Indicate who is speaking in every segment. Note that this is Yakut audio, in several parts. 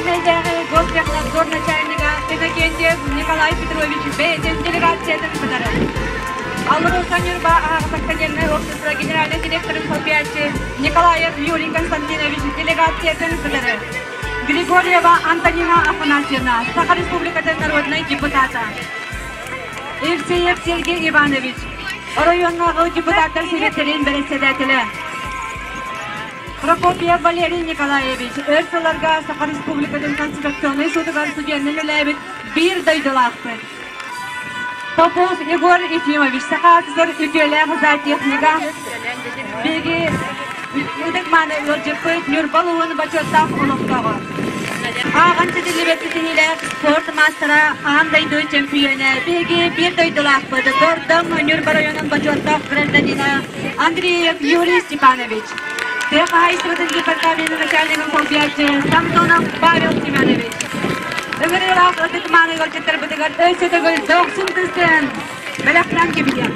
Speaker 1: Миирнэйдээҕи Гостехнадзор начальнига Иннокентьев Николай Петрович бэйэтин делегациятын кытары. АЛРОСА Ньурба аһаҕас акционернай общество генеральнай директорын солбуйааччы Николаев Юрий Константинович делегациятын кытары. Григорьева Антонина Афанасьевна, Саха Республикатын народнай депутата. Евсеев Сергей Иванович, оройуоннааҕы депутаттар сэбиэттэрин бэрэссэдээтэлэ. Прокопьев Валерий Николаевич өр сылларга Саха Республикатын Конституционнай суутугар судьуйанан үлэлээбит биир дойдулаахпыт. Попов Егор Ефимович, Саха СССР үтүөлээх зоотехнига, биһиги ытык-мааны ыалдьыппыт Ньурба улууһун бочуоттаах олохтооҕо. Ааҕан ситиллибэт ситиһиилээх спорт маастара, аан дойду чөмпүйүөнэ, биһиги биир дойдулаахпыт, Бордоҥ Ньурба районун бочуоттаах гражданина Андреев Юрий Степанович. Тыа хаһаайыстыбатын департаменын начальнигын солбуйааччы Самсонов Павел Семенович. Ыҥырыылаах ытык мааны ыалдьыттарбытыгар өссө төгүл дохсун тыстыан бэлэхтээн кэбиһиэм.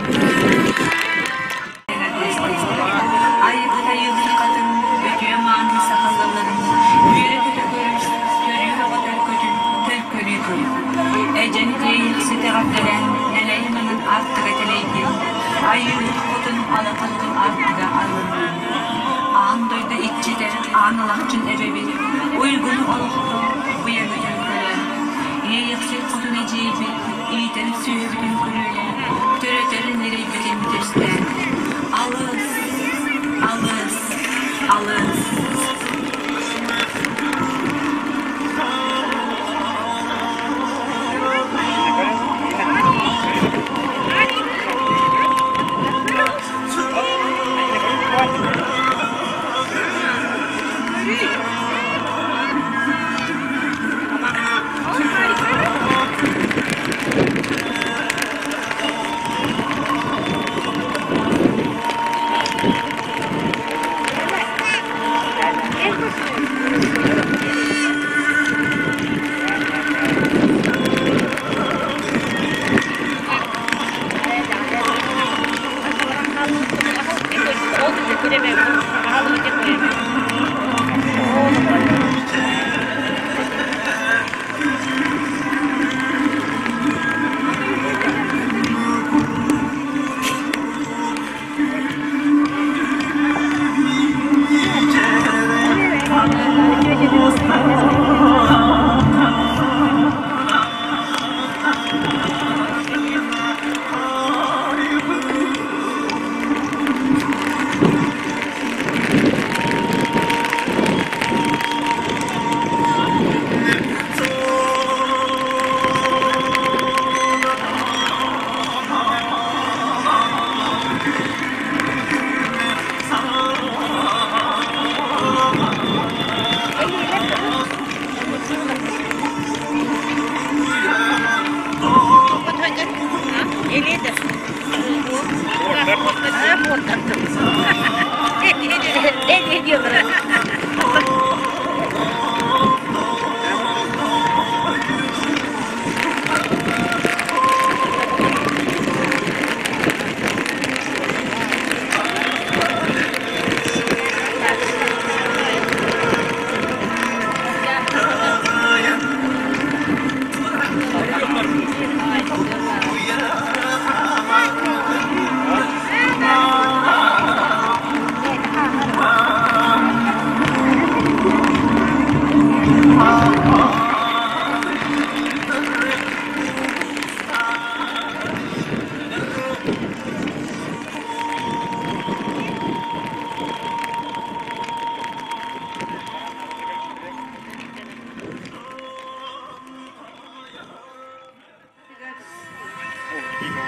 Speaker 2: Айыбыт айылын хатын, үтүө мааны саха ыалларын, үөрэ-көтө көрүс, төрүү оҕотор көтүн, төлкөлүү тур. Эдьэн тиэйиэхсит эҕэрдэлээн, нэлэй маҥан аартыга тэлэйдин, Айыыһыт хотун алакатын аартыга арылыннын. Аан дойду иччитэ Аан Алахчын эбэбит, уйгуну олохтоо, быйаҥы төлкөлөө. Иэйэхсит хотун эдьиийбит, иитэр сүөһүбүтүн күрүөлээн, төрөтөр ньирэйбитин түстээн. Алыс, алыс, алыс.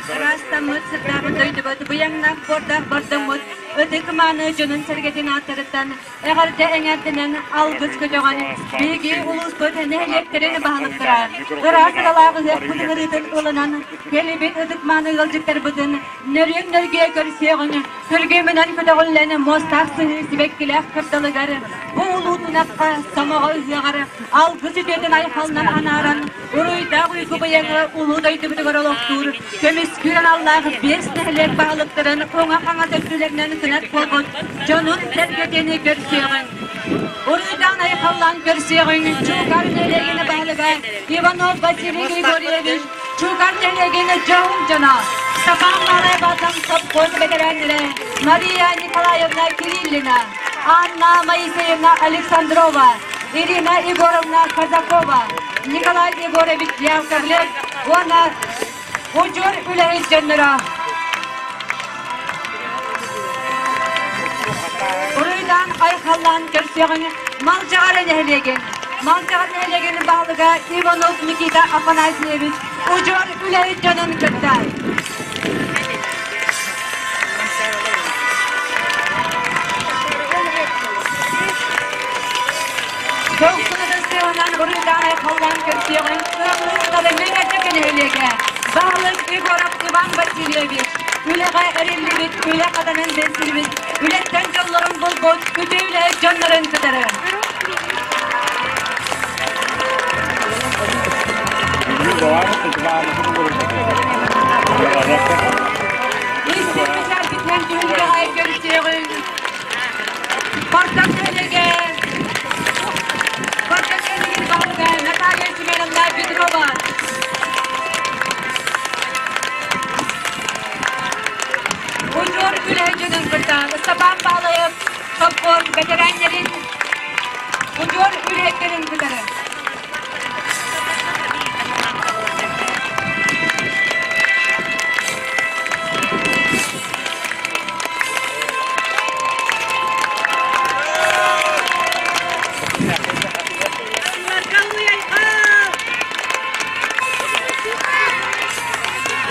Speaker 1: Ыраастаммыт, сырдаабыт дойдубут быйаҥнаах буордаах бордоҥмут ытык-мааны дьонун-сэргэтин ааттарыттан эҕэрдэ эҥэрдэнэн алгыс көтөҕөн, биһиги улууспут нэһилиэктэрин баһылыктара ыраас ыралаах ыһыахпыт ыҥырыытын ылынан, кэлибит ытык-мааны ыалдьыттарбытын нөрүөн-нөргүө көрсүөҕүҥ, Күргүөмүнэн көтөҕүллэн муостаах сыһыы сибэккилээх кырдалыгар бу улуу тунахха сомоҕо ыһыаҕар алгыс үтүөтүн айхалынан анааран уруйдаах уйгу быйаҥы улуу дойдубутугар олохтуур көмүскүүр аналлаах биэс нэһилиэк баһылыктарын уҥа-хаҥас өттүлэринэн кынат буолбут дьонун-сэргэтин көрсүөҕүҥ. Уруйдаан айхал айхаллаан көрсүөҕүҥ Чуукар нэһилиэгин баһылыга Иванов Василий Григорьевич, Чуукар нэһилиэгин дьоһун дьоно, Степан Малай-Батам сопхуос бэтэрээннэрэ Мария Николаевна Кириллина, Анна Моисеевна Александрова, Ирина Егоровна Казакова, Николай Егорович Яковлев уонна удьуор үлэһит дьонноро. Уруйдаан айхаллаан көрсүөҕүҥ Малдьаҕар нэһилиэгин Малдьаҕар нэһилиэгин баһылыга Иванов Никита Афанасьевич удьуор үлэһит дьонун кытта. Долгунатын сыһынан уруйдаан айхаллаан көрсүөҕүҥ Ыамлыысталы Мэҥэдьэк нэһилиэгэ баһылык Егоров Иван Васильевич үлэҕэ эриллибит, үлэ хатанын бэрсибит, үлэттэн дьоллорун булбут үтүө үлэһит дьоннорун кытары. Истин түһүлгэҕэ көрсүөҕүҥ. Спартак нэһилиэгэ Спартак нэһилиэгин баһылыга Наталья Семеновна Петрова. Удьуор үлэһит дьонун кытта Ыстапаан Баһылайап сопхуос бэтэрээннэрин удьуор үлэһиттэрин кытары.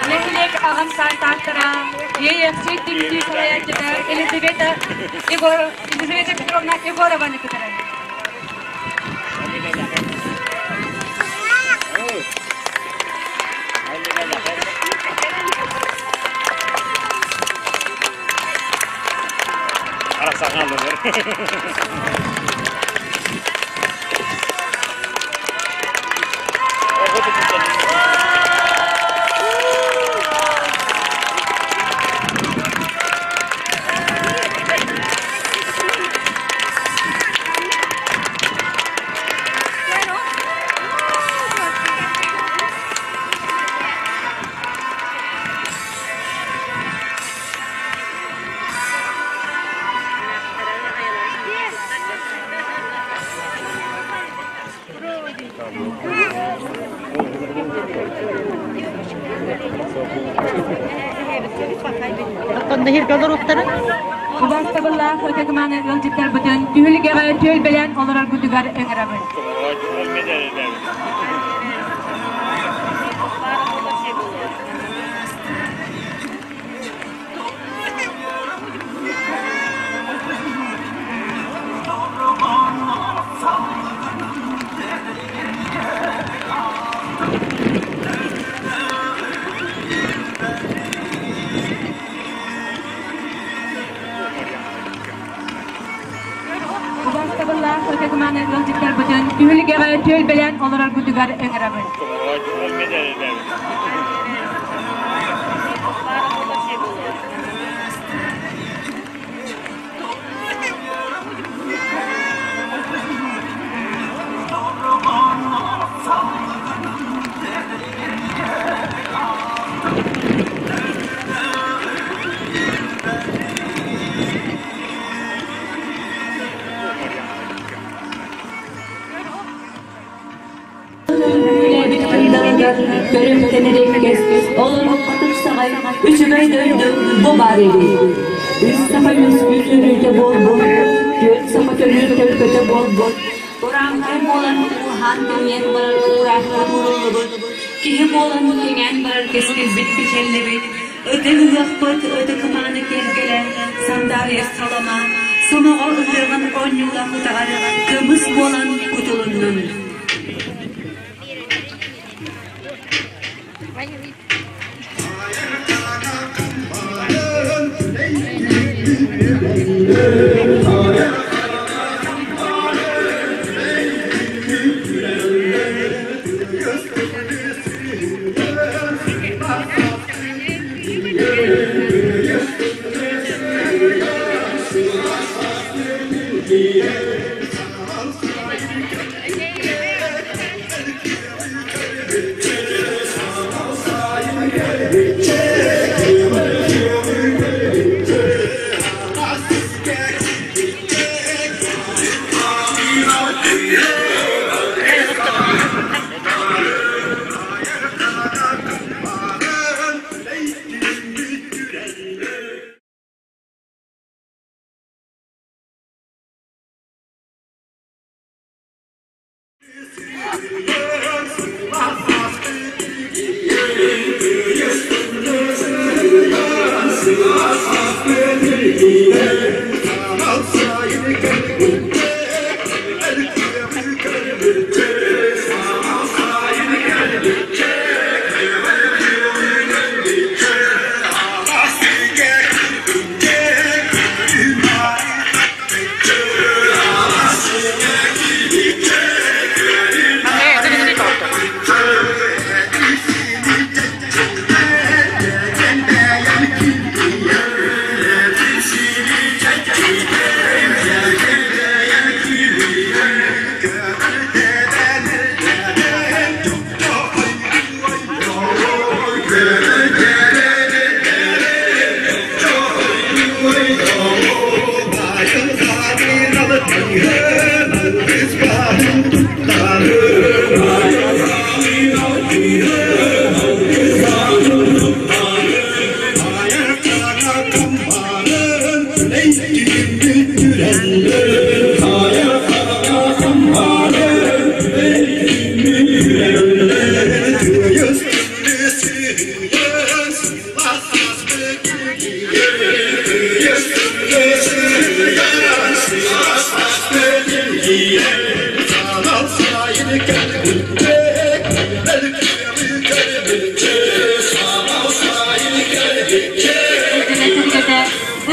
Speaker 1: Нэһилиэк аҕам саастаахтара ЕФС түмсүү салайааччыта Елизавета Егор Елизавета Петровна Егорованы кытары. Убаастабыллаах ытык-мааны ыалдьыттарбытын түһүлгэҕэ түөлбэлээн олороргутугар ыҥырабын. Убаастабыллаах ытык-мааны ыалдьыттарбытын түһүлгэҕэ түөлбэлээн олороргутугар ыҥырабын.
Speaker 2: Үлэбит кындалыгар көрүмтэнэр олорукка тупсаҕай үчүгэй дойду бу баар эбит. Үс саха үс үс буолбут, түөрт саха төрүүр төлкөтө буолбут, Урааҥхай буолан ууһаан тэнийэн барар уураахха ууруллубут, киһи буолан кэҥээн барар кэскилбит кичэллибит, ытык ыһыахпыт ытык мааны киэргэлэ, сандаарыйа халама, сомоҕо ыһыаҕын оонньуулаах утаҕар кымыс буолан кутулуннун.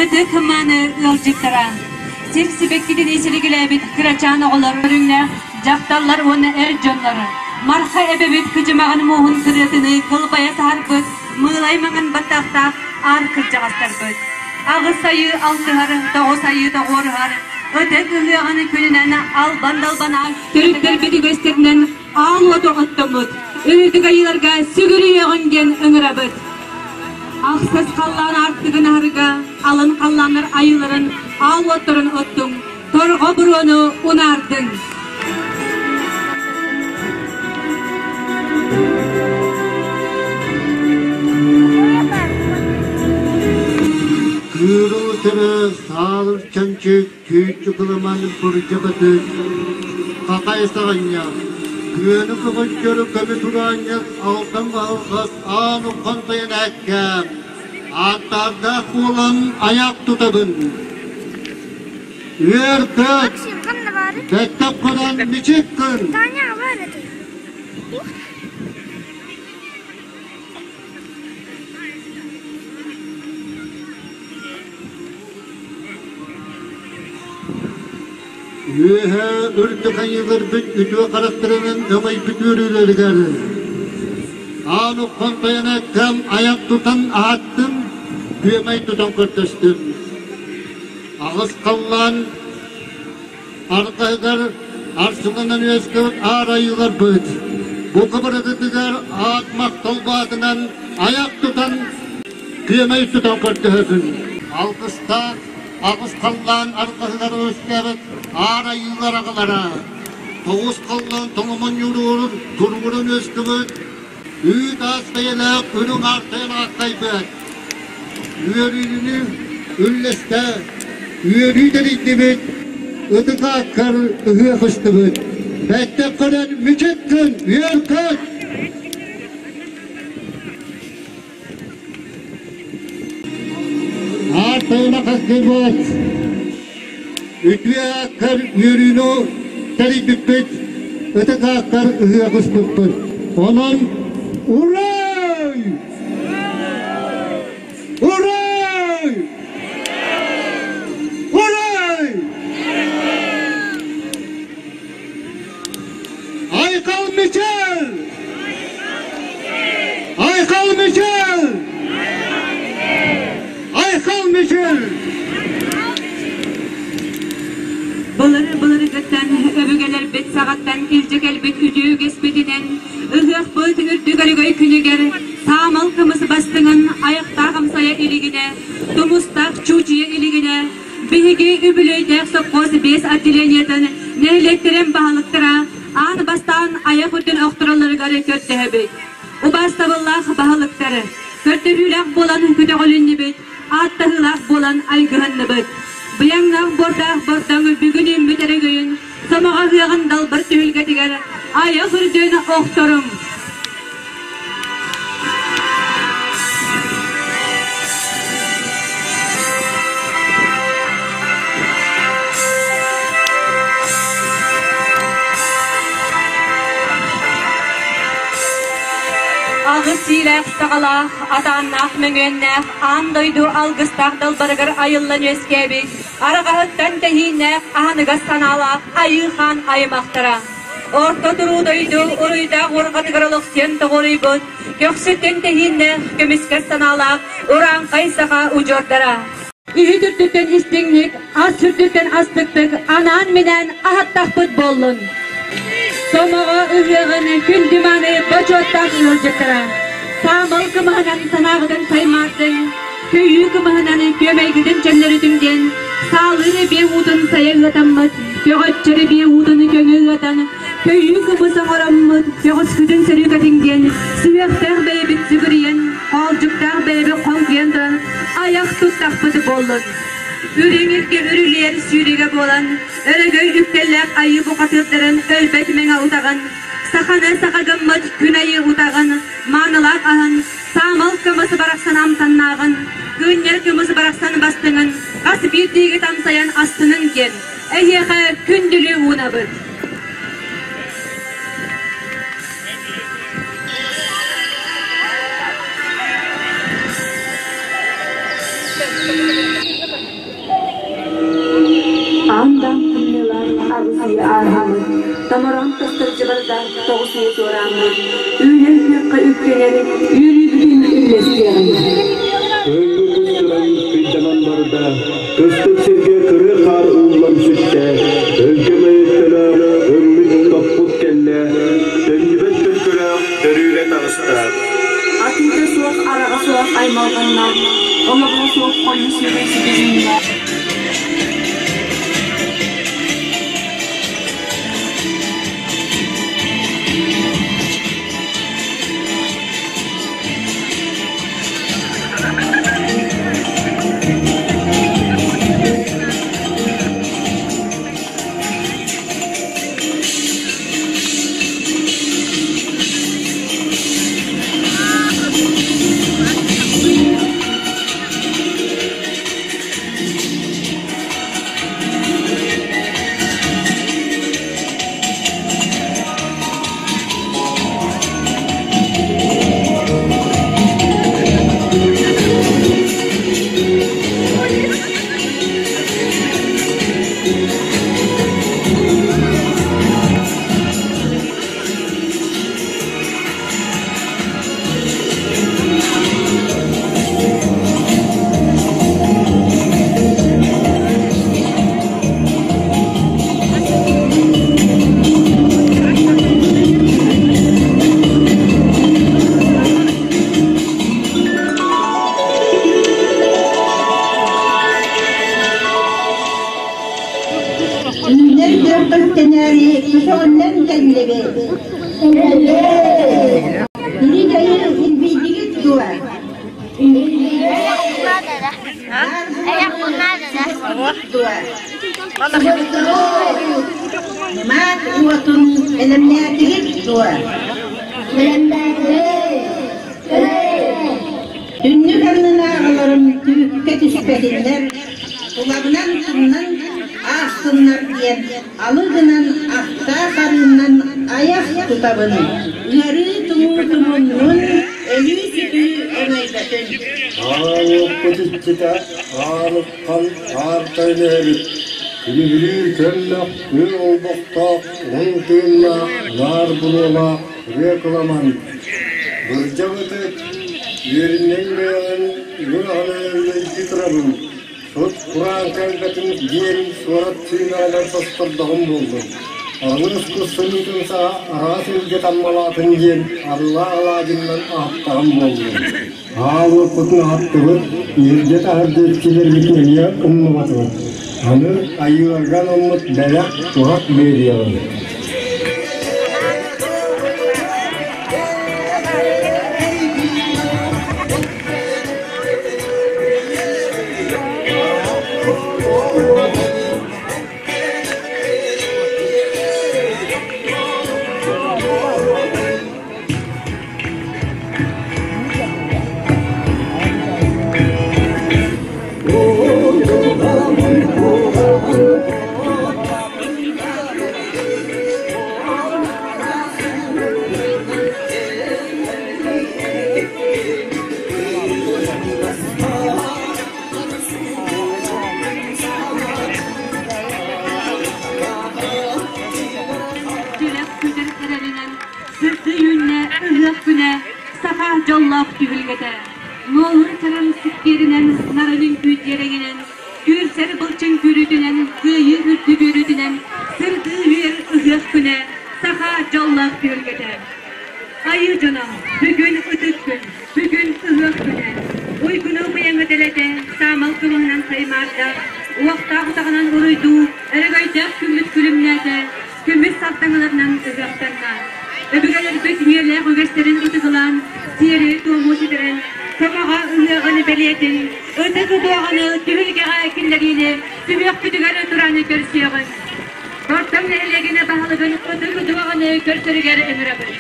Speaker 1: Ытык мааны ыалдьыттара, сир сибэккитин силигилээбит кырачаан оҕолор көрүҥнээх дьахталлар уонна эр дьоннор, Марха эбэбит кыдьымаҕын мууһун кырыатыныы кылбайа саһарбыт мыылай маҥан баттахтаах аар кырдьаҕастарбыт. Аҕыс айыы алтыһар, тоҕус айыы тоҕуоруһар, ытык ыһыаҕын күнүнэн албан далбанаан төрүттэрбит үгэстэринэн аал уоту оттоммут, үрдүк айыыларга сүгүрүйүөҕүҥ диэн ыҥырабыт. Ахсыс халлаан аартыгын аһарга алын халлааннар айыыларын аал уоттарын оттуҥ, торҕо буруону унаардыҥ.
Speaker 3: Кыырыл төбө саалыр чанчык түүччү кылыман бурдьабытын хахай саҕанньах күөнү көҕүччөрү көмү тураанньах алтан баһылҕас аан уххан тайан ээккэм ааттаардаах буолан айах тутабын үөр-көт бэттэх көрөн мичик гын Үөһэ үрдүк айыыларбыт үтүө харахтарынан өҥөйбүт үөрүүлэригэр аан уххан тойоно кэм айах тутан аһаттым, күөмэй тутан көрдөстүм. Аҕыс халлаан арҕаһыгар арсыланан үөскэбит аар айыыларбыт бу кыбырыгытыгар аат махтал баатынан айах тутан күөмэй тутан көрдөһөбүн. Алгыстаах аҕыс халлаан арҕаһыгар үөскээбит аар айыылар аҕалара тоҕус халлаан тоҥомон ньуруурун туругуран үөскүбүт үүт аас бэйэлээх үрүҥ аартайан ааттайбыт үөрүүнү үллэстэ үөрүү тэрийдибит ытык ааккар ыһыах ыстыбыт бэттэх көрөн мүчүк гын үөр-көт Аартайына хасгыйбыт үтүө ааккар үөрүүнү тэрийбиппит ытык ааккар ыһыах ыспыппыт онон урай урай урай Айхал Мичел! Айхал Мичел! Айхал Мичел!
Speaker 1: Былыр-былыргыттан өбүгэлэрбит саҕаттан илдьэ кэлбит үтүө үгэспитинэн ыһыахпыт үрдүк өрөгөй күнүгэр саамал кымыс бастыҥын айахтаах амсайа илигинэ, тумустаах чуучуйа илигинэ Биһиги үбүлүөйдээх сопхуос биэс отделениетын нэһилиэктэрин баһылыктара аан бастаан айах үтүн охтороллоругар көрдөһөбүт. Убаастабыллаах баһылыктары, көрдөһүүлээх буолан көтөҕүлүннүбүт, ааттаһыылаах буолан айгыһынныбыт. Быйаҥнаах буордаах бордоҥ бүгүн үүммүт өрөгөйүн сомоҕо ыһыаҕын далбар түһүлгэтигэр Айах үрдүн охторум. Аҕыс сиилээх саҕалаах, атааннаах мөҥүөннээх, аан дойду алгыстаах далбарыгар айыллан үөскээбит, арҕаһыттан тэһииннээх аһыныгас санаалаах Айыы Хаан аймахтара. Орто туруу дойду уруйдаах уорҕатыгар олохсуйан тоҕуоруйбут, көхсүттэн тэһииннээх, көмүскэс санаалаах урааҥхай саха удьуордара. Үһү түрдүттэн истиҥник, ас сүрдүттэн астыктык анаан-минээн аһаттахпыт буоллун. Сомоҕо ыһыаҕын күндү-мааны бочуоттаах ыалдьыттара. Саамал кымыһынан санааҕытын саймаардыҥ, көйүү кымыһынан күөмэйгитин чөннөрүтүҥ диэн саалыыр эбиэ уутун сайа ыатаммыт, көҕөччөр эбиэ уутун көҥү ыатан, көйүү кымыс оҥороммут, көҕүскүтүн сөрүүкэтиҥ диэн сүһүөхтээх бэйэбит сүгүрүйэн, хоолдьуктаах бэйэбит хоҥкуйан туран айах туттахпыт буоллун. Үрүҥ илгэ үрүлүйэр сүүрүгэ буолан, өрөгөй үктэллээх айыы бухатыырдарын өлбөт мэҥэ утаҕын, саханы саха гыммыт күн айыы утаҕын, маанылаах аһын, саамал кымыс барахсан амтаннааҕын, кыынньар кымыс барахсан бастыҥын хас биирдиигит амсайан астыныҥ диэн эһиэхэ күндүлүү уунабыт.
Speaker 2: Аан-даан тымныылаах аҕыс үйэ ааһаммыт, томороон тастырдьыбардаах тоҕус үйэ туорааммыт, үүнэр күөххэ үктэнэн, үөрүүбүтүн үллэстиэҕиҥ.
Speaker 4: Кыһыҥҥы кустуран кыйданан барда, кыстык сиргэ кырыы хаар ууллан сүттэ, өлгөм өйөттөлөөх, ыммыт-топпут кэллэ, төннүбэт төлкөлөөх төрүүрэ таҕыста.
Speaker 2: Атыыта суох, араҕа суох аймалҕаннаах, олоҕо суох хойуу сүрэй ситиһииннээх.
Speaker 5: Үүнэр күөххүт тэнээри көтөҕүллэн кэллибит. Ири-дайы илбийдигит дуо? Дуо? Маат уотун бэлэмнээтигит дуо? Түннүк аннынааҕыларым түбүккэ түспэтиннэр, тулабынан тумнан аастыннар диэн алы гынан ахтаах арыыннан айах тутабын, ыарыы тумуу тумуннун, өлүү-сүтүү өҥөйбөтүн.
Speaker 4: Аалыппыт иччитэ Аалыкхан аартай эбит, Күлүбүрүү көмнөх күн олбохтоох, уһун тыыннаах, наар буруолаах ырыа кыламан, Бырдьабытык, үөрүннэҥ бэйэҕин үгүн аһынан өллөйдүү турабын, сут кураан кэлбэтин диэн суорат сыынаҕынан состордоҕум буоллун. Аҕыс кус сымыытын саҕа араас илгэ таммалаатын диэн арылаах алаадьыннан аһаттаҕым буоллун. Ааллыппытын аһаттыбыт, иһирдьэ таһырдьа иччилэрбитин эмиэ умнубатыбыт. Аны айыыларга анаммыт бэлэх туһах биэриэҕиҥ.
Speaker 1: дьоллоох түһүлгэтэ. Нуолур чараҥ сиккиэринэн, нарын үҥкүү дьиэрэҥинэн, күүрсэр былчыҥ күүрүүтүнэн, кыайыы үрдүк үөрүүтүнэн, сырдыы үөр ыһыах күнэ, саха дьоллоох түһүлгэтэ. Айыы дьоно, бүгүн ытык күн, бүгүн ыһыах күнэ. Уйгуну быйаҥы дэлэтэ, саамал кымыһынан саймаарда, уохтаах утаҕынан уруйдуу, өрөгөйдөөх күммүт күлүмнээтэ, көмүс сардаҥаларынан ыһыахтанна. Өбүгэлэрбит үйэлээх үгэстэрин ытыгылаан, сиэри-туому ситэрэн, сомоҕо ыһыаҕын бэлиэтин, ытык ытыаҕаны түһүлгэҕэ киллэриини сүһүөхпүтүгэр туран көрсүөҕүҥ. Бортоҥ нэһилиэгин баһылыгын ытык ытыаҕаны көрсөрүгэр ыҥырабыт.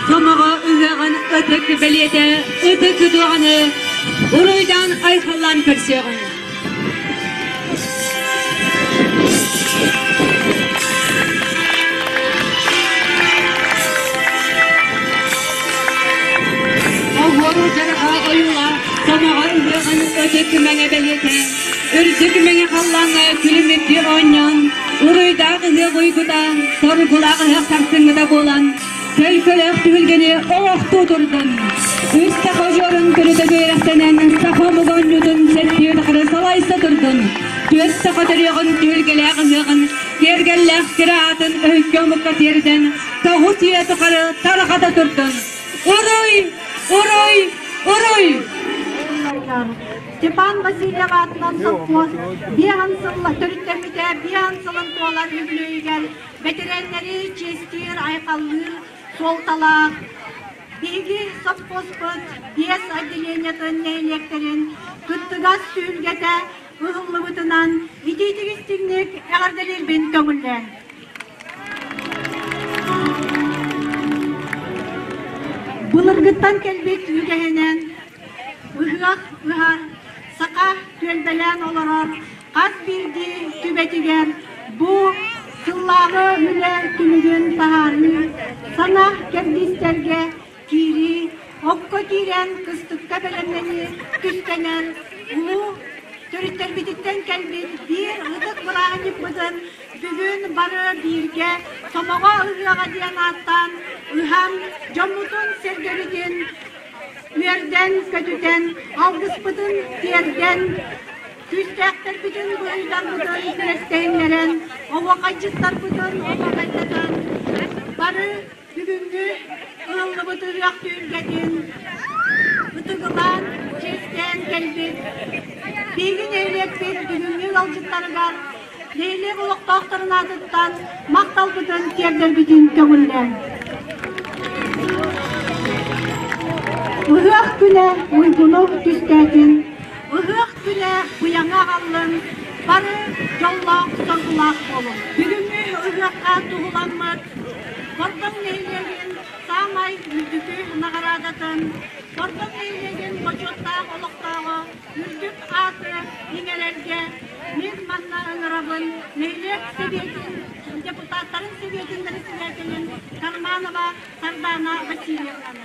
Speaker 1: Сомоҕо ыһыаҕын ытык бэлиэтэ ытык ытыаҕаны уруйдаан айхаллаан көрсүөҕүҥ. Оһуору дьарҕа ойуулаах сомоҕо ыһыаҕын ытык мэҥэ бэлиэтэ үрдүк мэҥэ халлааҥҥа күлүмүрдүү оонньоон Уруйдаах ыһыах уйгута, соргулаах ыһыах сарсыҥҥыта буолан, төлкөлөөх түһүлгэни олохтуу турдун. Үс саха удьуорун төрүтэ үөрэхтэнэн, саха омук оонньуутун сэттиэ тахары салайса турдун. Түөрт саха төрүөҕүн түһүлгэлээх ыһыаҕын, киэргэллээх сирэ аатын өһүккэ омукка тиэрдэн, тоҕус үйэ тухары тарҕата турдун. Уруй! Уруй! Уруй!
Speaker 5: Степан Васильев аатынан сопхуос биэһэн сылла төрүттэммитэ биэһэн сылын туолар үбүлүөйүгэр бэтэрээннэри чиэстиир, айхаллыыр суолталаах. Биһиги сопхуоспут биэс отделениетын нэһилиэктэрин кыттыгас түһүлгэтэ ыһыллыбытынан итиитик-истиҥник эҕэрдэлиирбин көҥүллээҥ. Былыргыттан кэлбит үгэһинэн Ыһыах ыһар, саха түөлбэлээн олорор хас биирдии түбэтигэр бу сыллааҕы үлэ түмүгүн таһаарыы, саҥа кэрдиистэргэ киирии, окко киирэн кыстыкка бэлэмнэнии түстэнэр улуу төрүттэрбититтэн кэлбит биир ытык бырааһынньыкпытын бүгүн бары бииргэ Сомоҕо ыһыаҕа диэн ааттаан ыһан дьоммутун-сэргэбитин үөрдэн-көтүтэн, алгыспытын тиэрдэн, күүстээхтэрбитин, буруйдарбытын күрэстэһиннэрэн, оһуохайдьыттарбытын оһуохайдатан, бары бүгүҥҥү ылыллыбыт ыһыах түһүлгэтин ытыгылаан, чиэстээн кэлбит биһиги нэһилиэкпит бүгүҥҥү ыалдьыттарыгар нэһилиэк олохтоохторун аатыттан махталбытын тиэрдэрбитин көҥүллээҥ. Ыһыах күнэ уйгуну түстээтин, ыһыах күнэ быйаҥа аҕаллын, бары дьоллоох-соргулаах буолуҥ. Бүгүҥҥү ыһыахха туһуламмыт Бордоҥ нэһилиэгин саамай үрдүкү наҕараадатын Бордоҥ нэһилиэгин бочуоттаах олохтооҕо үрдүк ааты иҥэрэргэ мин манна ыҥырабын нэһилиэк сэбиэтин депутаттарын сэбиэтин председателин Карманова Сардана Васильевнаны.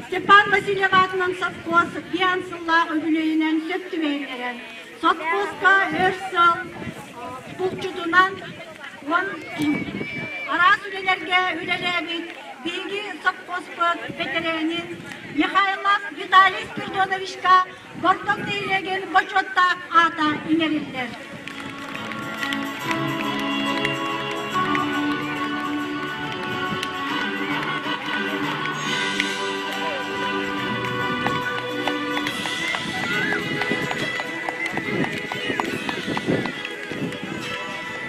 Speaker 5: Степан Васильев аатынан совхоз пьян сыллаах үбүлүөйүнэн сөп түбэһиннэрэн совхозка өр сыл булчутунан уон араас үлэлэргэ үлэлээбит биһиги совхозпут бэтэрээнин Михайлов Виталий Спиридоновичка Бордоҥ нэһилиэгин бочуоттаах аата иҥэриллэр.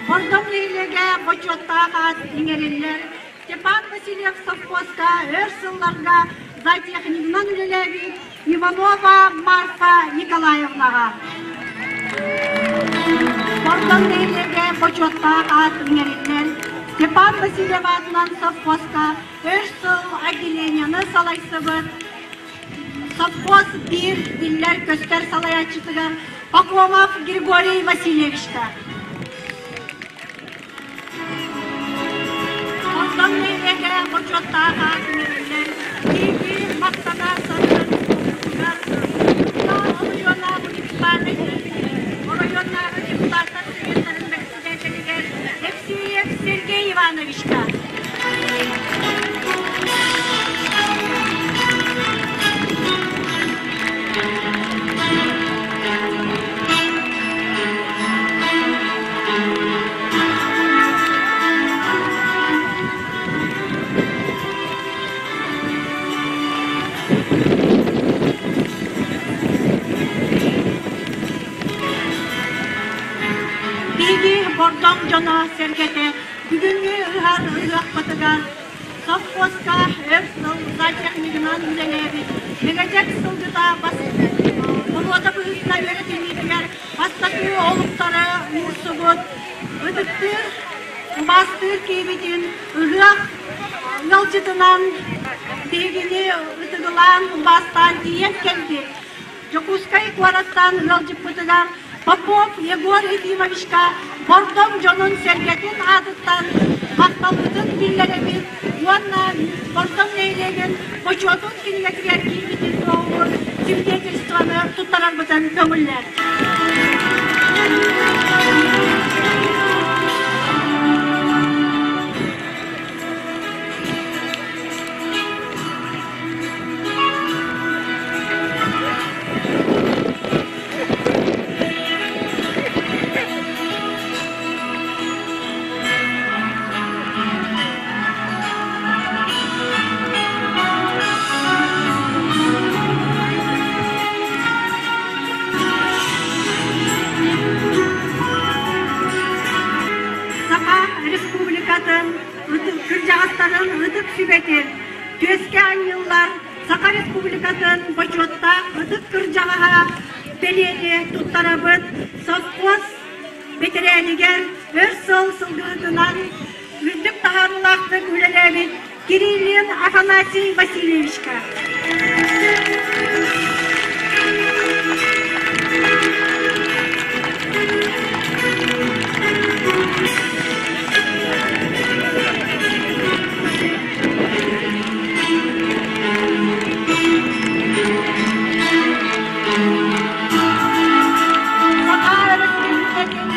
Speaker 5: Бордоҥ нэһилиэгэ бочуоттаах аат иҥэриллэр. Степан Васильев совхозка өр сылларга зоотехнигынан үлэлээбит Иванова Марфа Николаевнаҕа. Бордоҥ нэһилиэгэ бочуоттаах аат иҥэриллэр. Степан Васильев аатынан совхозка өр сыл отделениены салайсыбыт совхоз биир биллэр-көстөр салайааччытыгар Пахомов Григорий Васильевичка. Онтон нэһилиэгэ бочуоттаах аат иҥэриллэр. Киһи махтана саныыр.
Speaker 1: Ивановичка. Биһиги Бордоҥ дьоно сэргэтэ бүгүҥҥү ыһар ыһыахпытыгар совхозка өр сыл зоотехнигынан үлэлээбит Мэгэдьэк сылгыта боруода быһыытынан үөрэтиллиитигэр бастакы олуктары уурсубут ытыктыыр убаастыыр киһибитин ыһыах ыалдьытынан биһигини ытыгылаан убаастаан тиийэн кэлбит Дьокуускай куораттан ыалдьыппытыгар Попов Егор Ефимовичка Бордоҥ дьонун-сэргэтин аатыттан махталбытын биллэрэбит уонна Бордоҥ нэһилиэгин Бочуотун кинигэтигэр киирбитин туоһулуур свидетельствоны туттарарбытын көҥүллэр. Саха Республикатын кырдьаҕастарын ытык сүбэтин түөскэ анньыллар Саха Республикатын бочуоттаах ытык кырдьаҕаһа бэлиэни туттарабыт совхоз бэтэрээнигэр өр сыл сылгыһытынан үрдүк таһаарыылаахтык үлэлээбит Кириллин Афанасий Васильевичка. Саха Өрөспүүбүлүкэтин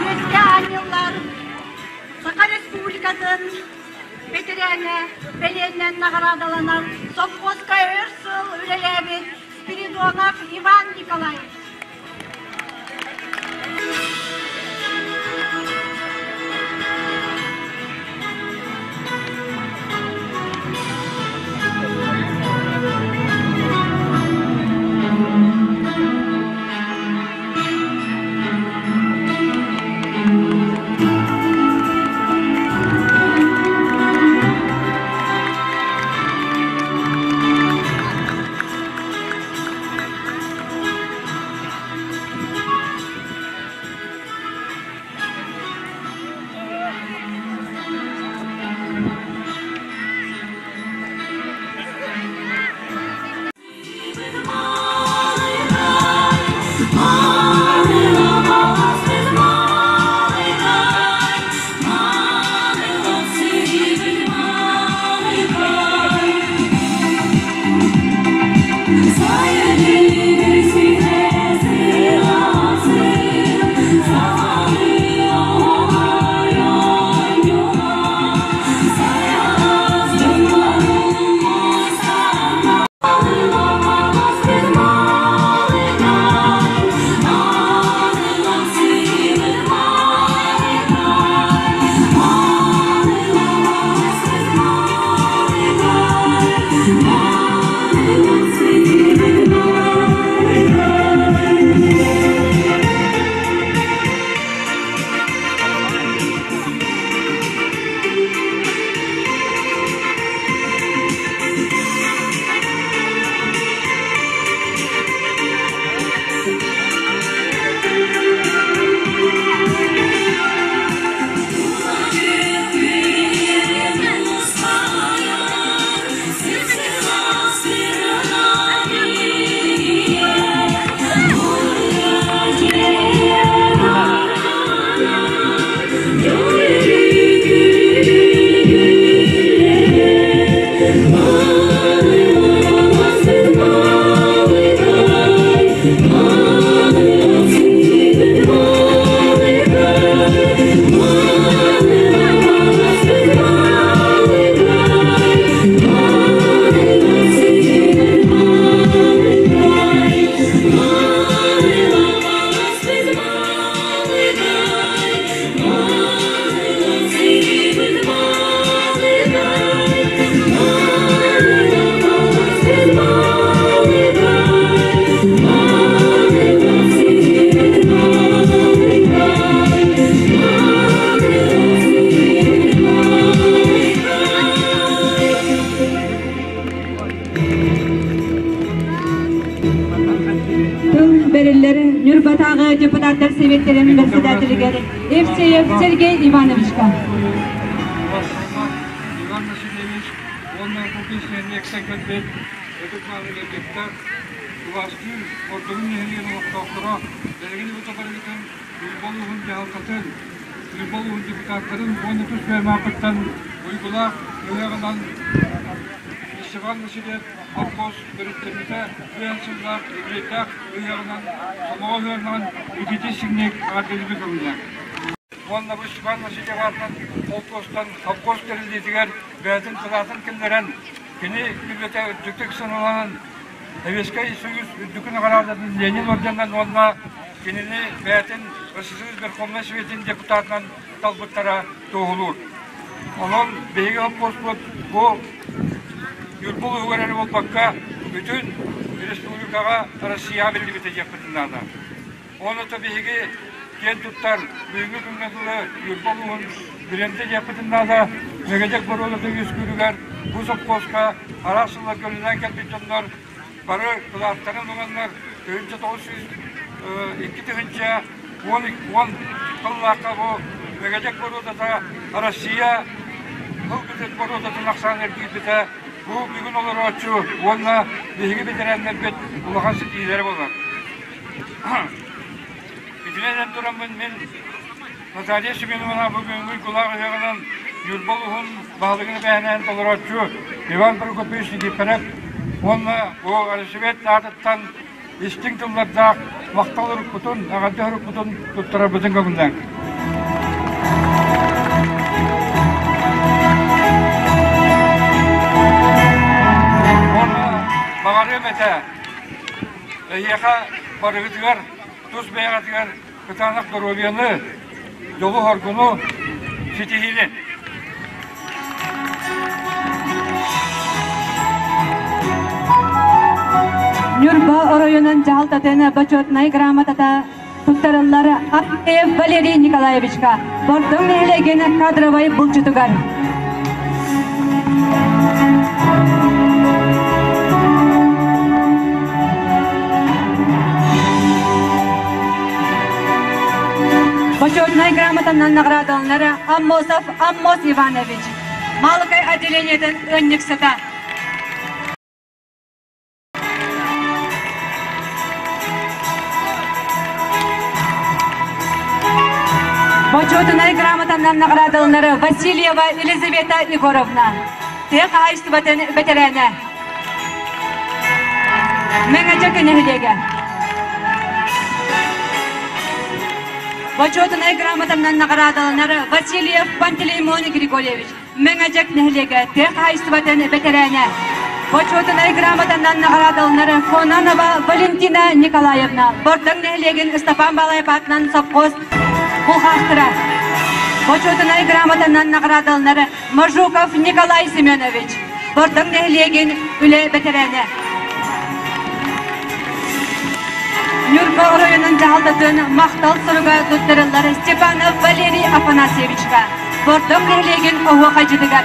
Speaker 1: Үөскэ анньыллар Саха Республикатын бэтэрээнэ бэлиэннэн наҕараадаланар совхозка өр сыл үлэлээбит Спиридонов Иван Николаевич. Депутаттар Советтерин председателигэр Евсеев Сергей Ивановичка.
Speaker 6: Иван Васильевич уонна Купис нэһилиэктэн кэлбит ытык-мааны ыалдьыттар, убаастыыр ордугун нэһилиэгин олохтоохторо, биһигини бу барыгытын Ньурба улууһун дьаһалтатын, Ньурба улууһун депутаттарын уонна тус бэйэм ааппыттан уйгулаах ыһыаҕынан Степан Васильев холкуос төрүттэммитэ үһүөн сыллаах үбүлүөйдээх ыһыаҕынан сомоҕо ыһыаҕынан итити сиҥник эҕэрдэлиибин көҥүллээх. Уонна бу Степан Васильев аатынан холкуостан холкуос тэриллиитигэр бэйэтин кылаатын киллэрэн, кини үлэтэ үрдүктүк сыаналанан Советскай Союз үрдүкү наҕараадатын Ленин орденынан уонна кинини бэйэтин СССР Верховнай Советын депутатынан талбыттара туоһулуур. Онон биһиги холкуоспут бу Ньурба улууһугар эрэ буолбакка, бүтүн республикаҕа, Россияҕа биллибитэ диэхпитин наада. Онуота биһиги киэн туттар бүгүҥҥү күҥҥэ дылы Ньурба улууһун брендэ диэхпитин наада. Мэгэдьэк боруодата үөскүүрүгэр бу сопхуоска араас сылларга үлэлээн кэлбит дьоннор бары кылааттарын ыланнар 1902 тыһыынча 10 сыллаахха бу Мэгэдьэк боруодата Россия ылбытын боруодатын ахсаан эргийбитэ. Бу бүгүн олорооччу уонна биһиги бэтэрээннэрбит улахан ситиһиилэрэ буолар. Итинэн тураммын мин Наталья Семеновна бүгүҥҥү уйгулаах ыһыаҕынан Ньурба улууһун баһылыгын эбээһинэһин толорооччу Иван Прокопьевич Никифоров уонна бу Арсевет аатыттан истиҥ тыллардаах махтал уруккутун, эҕэрдэ уруккутун туттарарбытын көҥүллээҥ. Уонна баҕарыам этэ, эһиэхэ барыгытыгар тус бэйэҕитигэр кытаанах доруобуйаны, дьолу-соргуну, ситиһиини!
Speaker 1: Ньурба оройуонун дьаһалтатын бочуотунай грамотата туттарыллар Андреев Валерий Николаевичка, Бордоҥ нэһилиэгин кадровай булчутугар. Почетнай грамотанан наградаланар Аммосов Аммос Иванович, Малыкай отделениетын ыанньыксыта. Бочуотунай грамотанан наградаланар Васильева Елизавета Егоровна, тыа хаһаайыстыбатын бэтэрээнэ. Мэҥэдьэк нэһилиэгэ. Бочуотунай грамотанан наҕараадаланар Васильев Пантелеймон Григорьевич, Мэҥэдьэк нэһилиэгэ тыа хаһаайыстыбатын бэтэрээнэ. Бочуотунай грамотанан наҕараадаланар Фонанова Валентина Николаевна, Бордоҥ нэһилиэгин Ыстапаан Баалайап аатынан совхоз булхаахтара. Бочуотунай грамотанан наҕараадаланар Мажуков Николай Семенович, Бордоҥ нэһилиэгин үлэ бэтэрээнэ. Ньурба оройуонун дьаһалтатын махтал суруга туттарыллар Степанов Валерий Афанасьевичка, Бордоҥ нэһилиэгин оһуохайдьытыгар.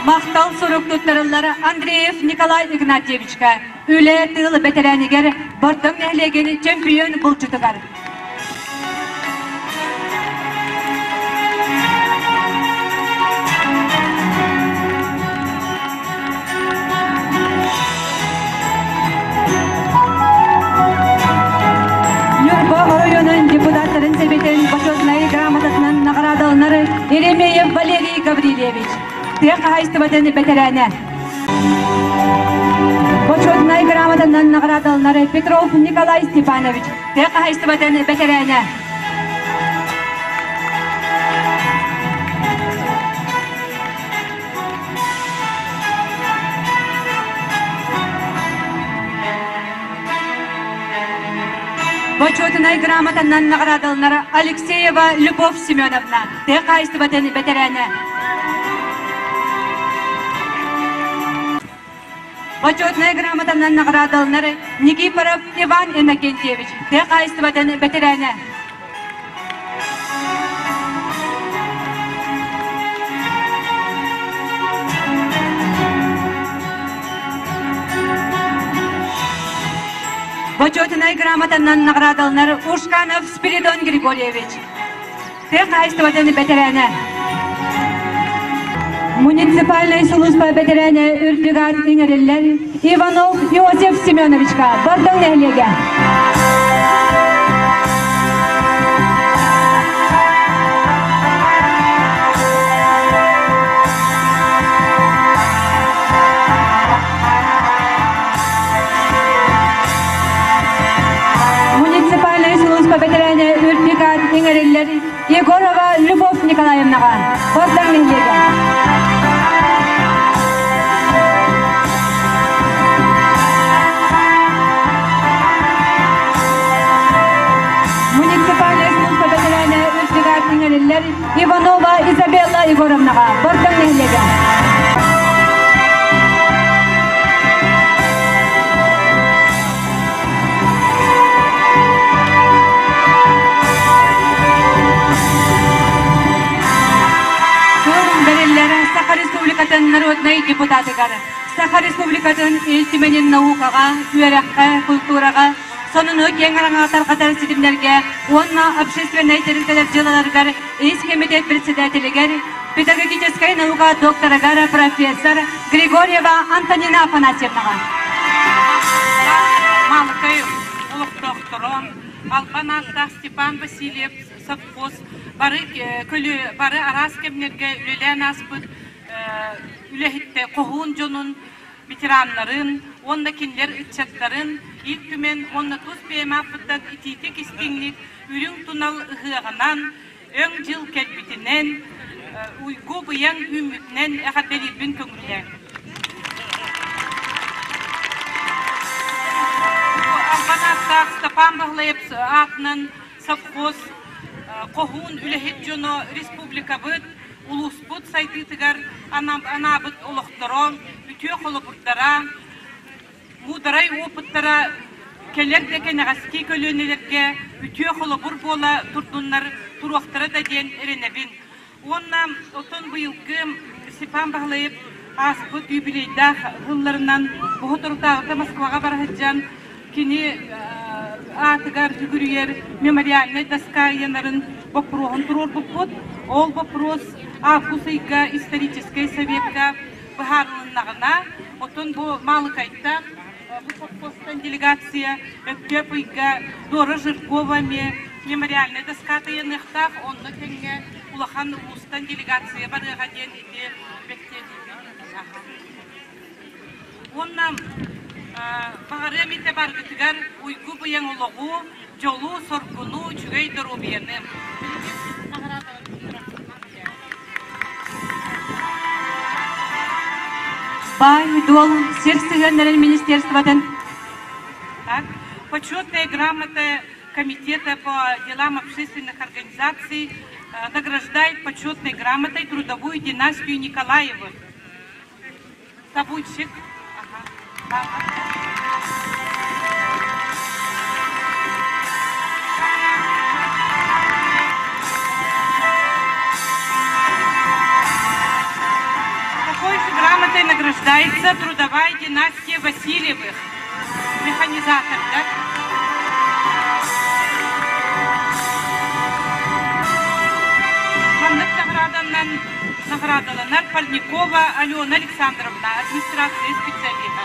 Speaker 1: Махтал сурук туттарыллар Андреев Николай Игнатьевичка, үлэ тыыл бэтэрээнигэр Бордоҥ нэһилиэгин чөмпүйүөн булчутугар. Ньурба оройуонун депутаттарын сэбиэтин бочуотунай грамотатынан наҕараадаланар Еремеев Валерий Гаврильевич, тыа хаһаайыстыбатын бэтэрээнэ. Бочуотунай грамотанан наҕараадаланар Петров Николай Степанович, тыа хаһаайыстыбатын бэтэрээнэ. Бочуотунай грамотанан наҕараадаланар Алексеева Любовь Семеновна, тыа хаһаайыстыбатын бэтэрээнэ. Бочуотунай грамотанан наҕараадаланар Никифоров Иван Иннокентьевич, тыа хаһаайыстыбатын бэтэрээнэ. Бочуотунай грамотанан наҕараадаланар Ушканов Спиридон Григорьевич. Тыа хаһаайыстыбатын бэтэрээнэ. Муниципальнай сулууспа бэтэрээнэ үрдүк аат иҥэриллэр Иванов Иосиф Семеновичка Бордоҥ нэһилиэгэ. Муниципальнай сулууспа бэтэрээнэ үрдүк аат иҥэриллэр Егорова Любовь Николаевнаҕа Бордоҥ нэһилиэгэ. Муниципальнай сулууспа бэтэрээнэ үрдүк аат иҥэриллэр Иванова Изабелла Егоровнаҕа Бордоҥ нэһилиэгэ. Тыл бэриллэр Саха Республикатын народнай депутатыгар, Саха Республикатын Ил Түмэнин наукаҕа, үөрэххэ, культураҕа, сонуну киэҥ араҥаҕа тарҕатар ситимнэргэ уонна общественнай тэрилтэлэр дьыалаларыгар ис кэмитиэт председателигэр, педагогическай наука докторыгар профессор Григорьева Антонина Афанасьевнаҕа.
Speaker 7: Маалыкай олохтоохторо Албан ааттаах Степан Васильев совхоз бары көлү бары араас кэмнэргэ үлэлээн ааспыт үлэһиттэ хоһуун дьонун ветераннарын уонна кинилэр ыччаттарын Ил Түмэн уонна тус бэйэм ааппыттан итиитик истиҥник үрүҥ тунал ыһыаҕынан өҥ дьыл кэлбитинэн уйгу быйаҥ үүммүтүнэн эҕэрдэлиирбин көҥүллээҥ. Албан ааттаах Степан Баһылаев аатынан совхоз хоһуун үлэһит дьоно республикабыт, улууспут сайдыытыгар анаабыт олохторо, үтүө холобурдара, муударай опыттара кэлэр да кэнэҕэски көлүөнэлэргэ үтүө холобур буола турдуннар туруохтара да диэн эрэнэбин. Уонна оттон быйылгы Степан Баһылаев ааспыт юбилейдаах сылларынан бу соторутааҕыта Москваҕа бара сылдьан кини аатыгар сүгүрүйэр мемориальнай доска ыйанарын боппуруоһун туруорбуппут. Ол боппуруос август ыйга историческай советка быһаарылыннаҕына, оттон бу Маалыкайтан бу совхозтан делегация Өктөөп ыйга Дора Жиркова эмиэ мемориальнай доска ыйаныахтаах, онно тэҥҥэ улахан улуустан делегация барыаҕа диэн ити бэктиэлиибин. Уонна баҕарыам этэ баргытыгар уйгу-быйаҥ олоҕу, дьолу-соргуну, үчүгэй доруобуйаны.
Speaker 1: Баай-дуол сир сыһыаннарын министерствотын
Speaker 7: Так, почетная грамота Комитета по делам общественных организаций награждает почетной грамотой трудовую династию Николаевых. Табунщик. Ага. Такой же грамотой награждается трудовая династия Васильевых. Механизатор, да? Маннык награданан наградаланар Парникова Алена Александровна, администрация специалиста.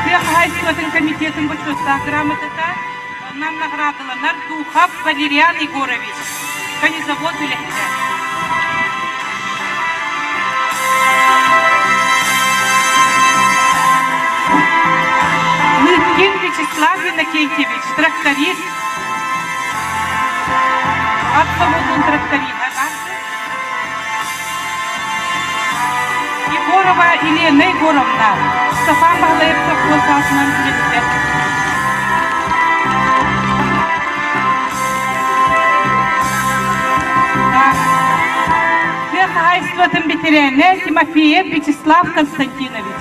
Speaker 7: Тыа хаһаайыстыбатын комитетын бочуоттаах грамотата нам наградаланар Духов Валериан Егорович, конезавод үлэһитэ. Лыткин Вячеслав Иннокентьевич, тракторист, ат заводун тракториһа. Егорова Елена Егоровна, Степан Баһылаев совхоз аатынан үлэһитэ. Тыа хаһаайыстыбатын бэтэрээнэ Тимофеев Вячеслав Константинович.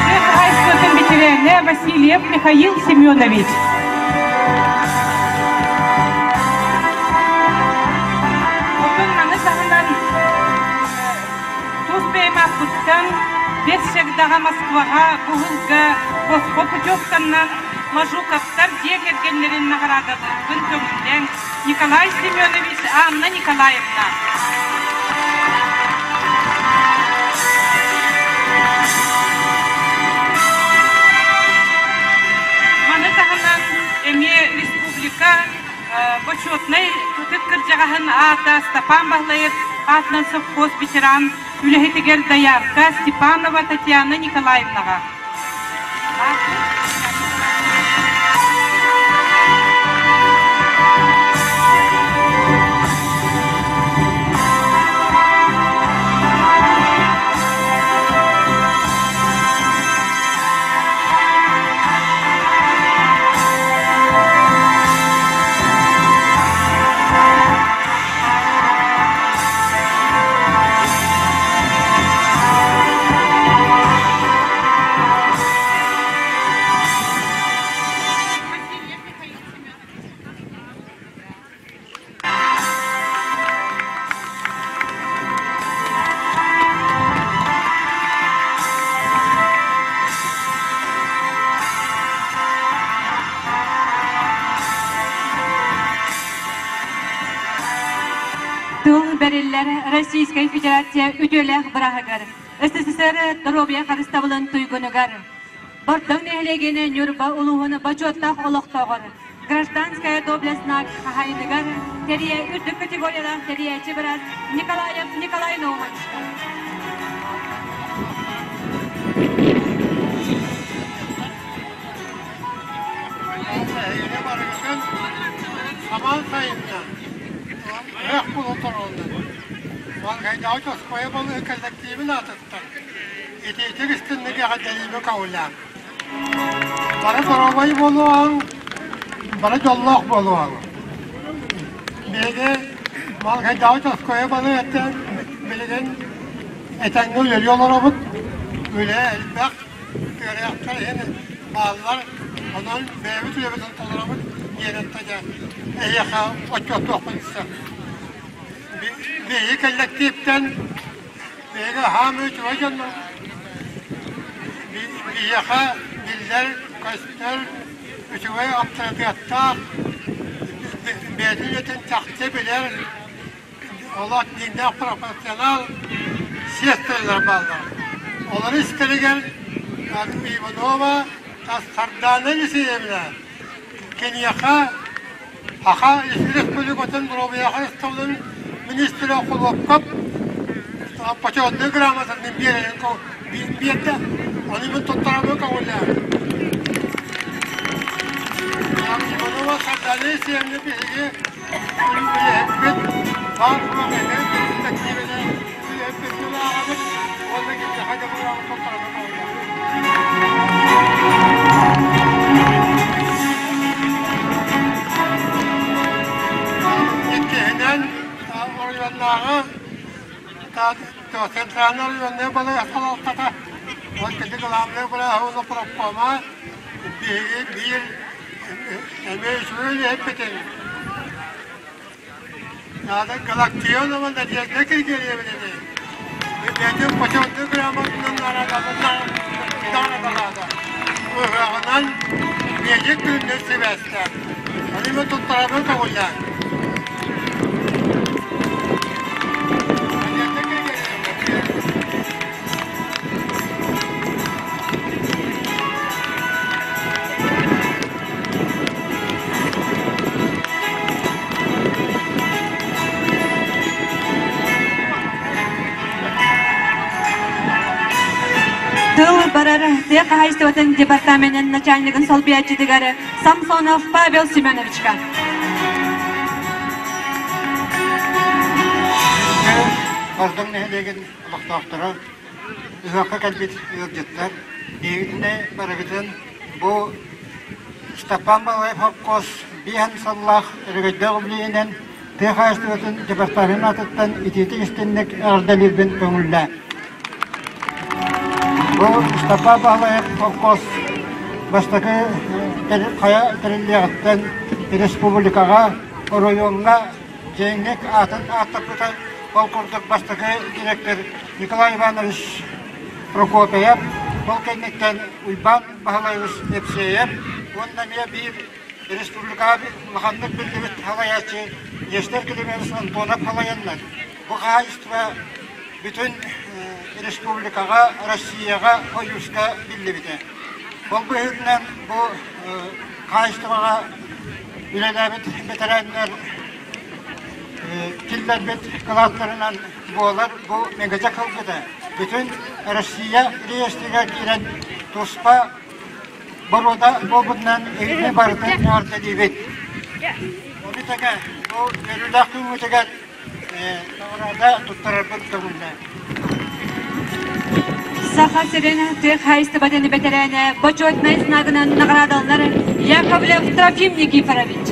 Speaker 7: Тыа хаһаайыстыбатын бэтэрээнэ Васильев Михаил Семенович. Онтон Бэс Чагдаҕа Москваҕа бу сылга босхо путевканнан Мажуковтар дьиэ кэргэннэрин наҕараадалыырбын көҥүллээҥ Николай Семенович, Анна Николаевна. Маны таһынан эмиэ республика бочуотунай ытык кырдьаҕаһын аата Степан Баһылаев аатынан совхоз ветеран үлэһитигэр доярка Степанова Татьяна Николаевнаҕа.
Speaker 1: Тыл бэриллэр Российскай Федерация үтүөлээх бырааһыгар, СССР доруобуйа харыстабылын туйгунугар, Бордоҥ нэһилиэгин Ньурба улууһун бочуоттаах олохтооҕор, Гражданская доблесть знак хаһаайыныгар тэрийэ үрдүк категориялаах тэрийээччи быраас Николаев Николай Наумовичка.
Speaker 4: Эһиги барыгытын самаан сайынна ыһыах буола тураллар. Балгайдааҕы Тоскуйа балыыһа кэллэктиибин аатыттан итиитик истинник эҕэрдэлиибин көҕүлээн. Бары доруобай буолуоҕуҥ, бары дьоллоох буолуоҕуҥ. Биһиги Малгайдааҕы Тоскуйа балыыһаттан билигин этэҥҥэ үлэлии олоробут. Үлэ элбэх, үөрэхтэр иһин бааллар, онон бэйэбит үлэбитин толоробут диэн эттэ дьэ эһиэхэ отчуоттуохпун сөп. Биһиги кэллэктииптэн биһиги хаамыы үчүгэй дьоннор биһиэхэ биллэр, көстөр, үчүгэй аптарытыаттаах, бэйэтин үлэтин чахчы билэр, олох дьиҥнээх профессионал сестралар бааллар. Олор истэригэр Иванова Сардаана Елисеевна киниэхэ Саха Республикатын доруобуйа харыстабылын министрэ Холуопкап почетнай грамотатын биэрдэ. Ону мин туттарабын көҥүллээн. Иванова Сардаана Елисеевна биһиги үлэһиппит баар суох эдэр перспективаны үлэһиппитин ааҕабыт уонна киниэхэ да быраабы туттарабын көҥүллээн. Иккиһинэн, оройуоннааҕы центральнай оройуоннай балыыһа салалтата уонна главнай бырааһа уонна профкома биһиги биир эмиэ үчүгэй үлэһиппитин Галактионова Надежда Григорьевнаны бэйэтин почетный грамотанан наҕараадалаата. Ыһыаҕынан медик күнүнэн сибээстээн. Ону мен туттарабын көҥүллээн. Надежда Григорьевна
Speaker 1: Тыл барар тыа хаһаайыстыбатын департаменын начальнигын солбуйааччытыгар Самсонов Павел Семеновичка.
Speaker 4: Ордон нэһилиэгин олохтоохторо ыһыахха кэлбит ыалдьыттар биһигитинэ барыгытын бу Степан Балаев холкуос биэһэн сыллаах өрөгөйдөөх үбүлүөйүнэн тыа хаһаайыстыбатын департаменын аатыттан итиитик истинник эҕэрдэлиирбин көҥүллээ. Бу Степан Баһылаев холкуос бастакы хайа тэриллиэҕиттэн республикаҕа, оройуоҥҥа киэҥник аатын ааттаппыта. Ол курдук бастакы директор Николай Иванович Прокопьев, ол кэнниттэн Уйбаан Баһылайабыс Епсеев уонна эмиэ биир республикаҕа улаханнык биллибит салайааччы Нестер Климович Антонов салайаннар, бу хаһаайыстыба бүтүн республикаҕа, Россияҕа, Союзка биллибитэ. Ол быһыытынан бу хаһаайыстыбаҕа үлэлээбит бэтэрээннэр киллэрбит кылааттарынан буолар бу Мэгэдьэк ылбыта. Бүтүн Россия реестригэр киирэн туспа боруода буолбутунан эһигини барытын эҕэрдэлиибит. Ону тэҥэ бу үөрүүлээх күҥҥүтүгэр наҕараада туттарарбыт көҥүллээх.
Speaker 1: Саха сирин тыа хаһаайыстыбатын бэтэрээнэ бочуотунай знагынан наҕараадаланар Яковлев Трофим Никифорович.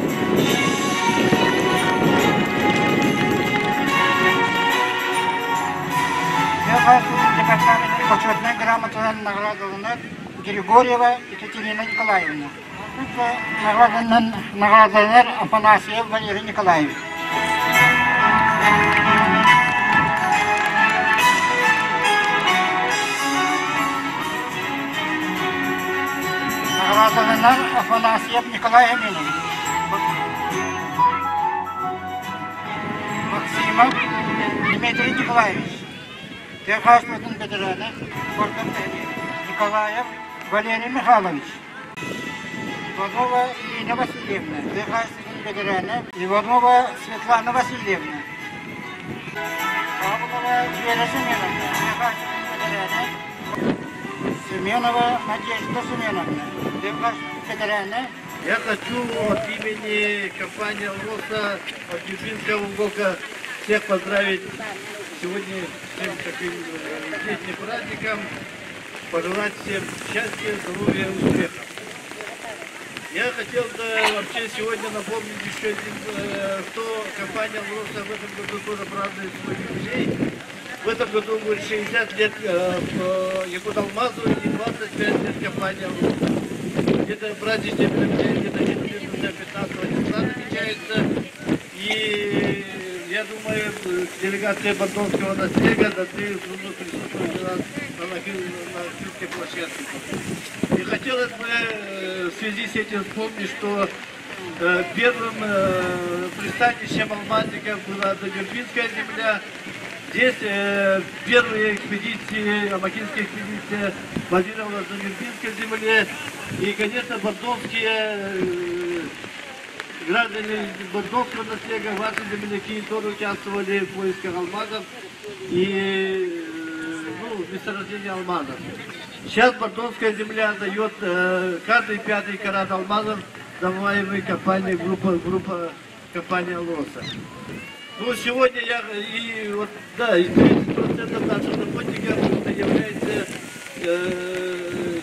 Speaker 4: Тыа хаһаайыстыбатын департаменын бочуотунай грамотанан наҕараадаланар Григорьева Екатерина Николаевна. Наҕараданан наҕараадаланар Афанасьев Валерий Николаевич. Наҕараадаланар Афанасьев Николай Емельевич. Максимов Дмитрий Николаевич. Тыа хаһаайыстыбатын бэтэрээнэ, спордун Николаев Валерий Михайлович. Иванова Ирина Васильевна, тыа хаһаайыстыбатын бэтэрээнэ Иванова Светлана Васильевна. Павлова Вера Семеновна, тыа хаһаайыстыбатын бэтэрээнэ Семенова Надежда Семеновна, тыа хаһаайыстыбатын бэтэрээнэ.
Speaker 8: Я хочу от имени компании «Алроса», от Южинского уголка всех поздравить сегодня всем таким летним праздником, пожелать всем счастья, здоровья, успехов. Я хотел бы вообще сегодня напомнить еще один, что компания «Алроса» в этом году тоже празднует свой юбилей. В этом году будет 60 лет Якуталмазу и 25 лет компании «Алроса». Где-то праздничное мероприятие где-то 14-15 числа намечается. И я думаю, делегация Бордонского наследия должны присутствовать у нас на Нахилской площадке. И хотелось бы в связи с этим вспомнить, что первым пристанищем алмазников была Дагербинская земля. Здесь первые экспедиции, Амакинская экспедиция базировалась на Нюрбинской земле. И, конечно, бордонские граждане Бордонского наследия, ваши земляки тоже участвовали в поисках алмазов и месторождения алмазов. Сейчас Бордонская земля дает каждый пятый карат алмазов, добываемый компанией группа компания «Алроса». Ну, сегодня я, и вот, да, и 30% наших работников являются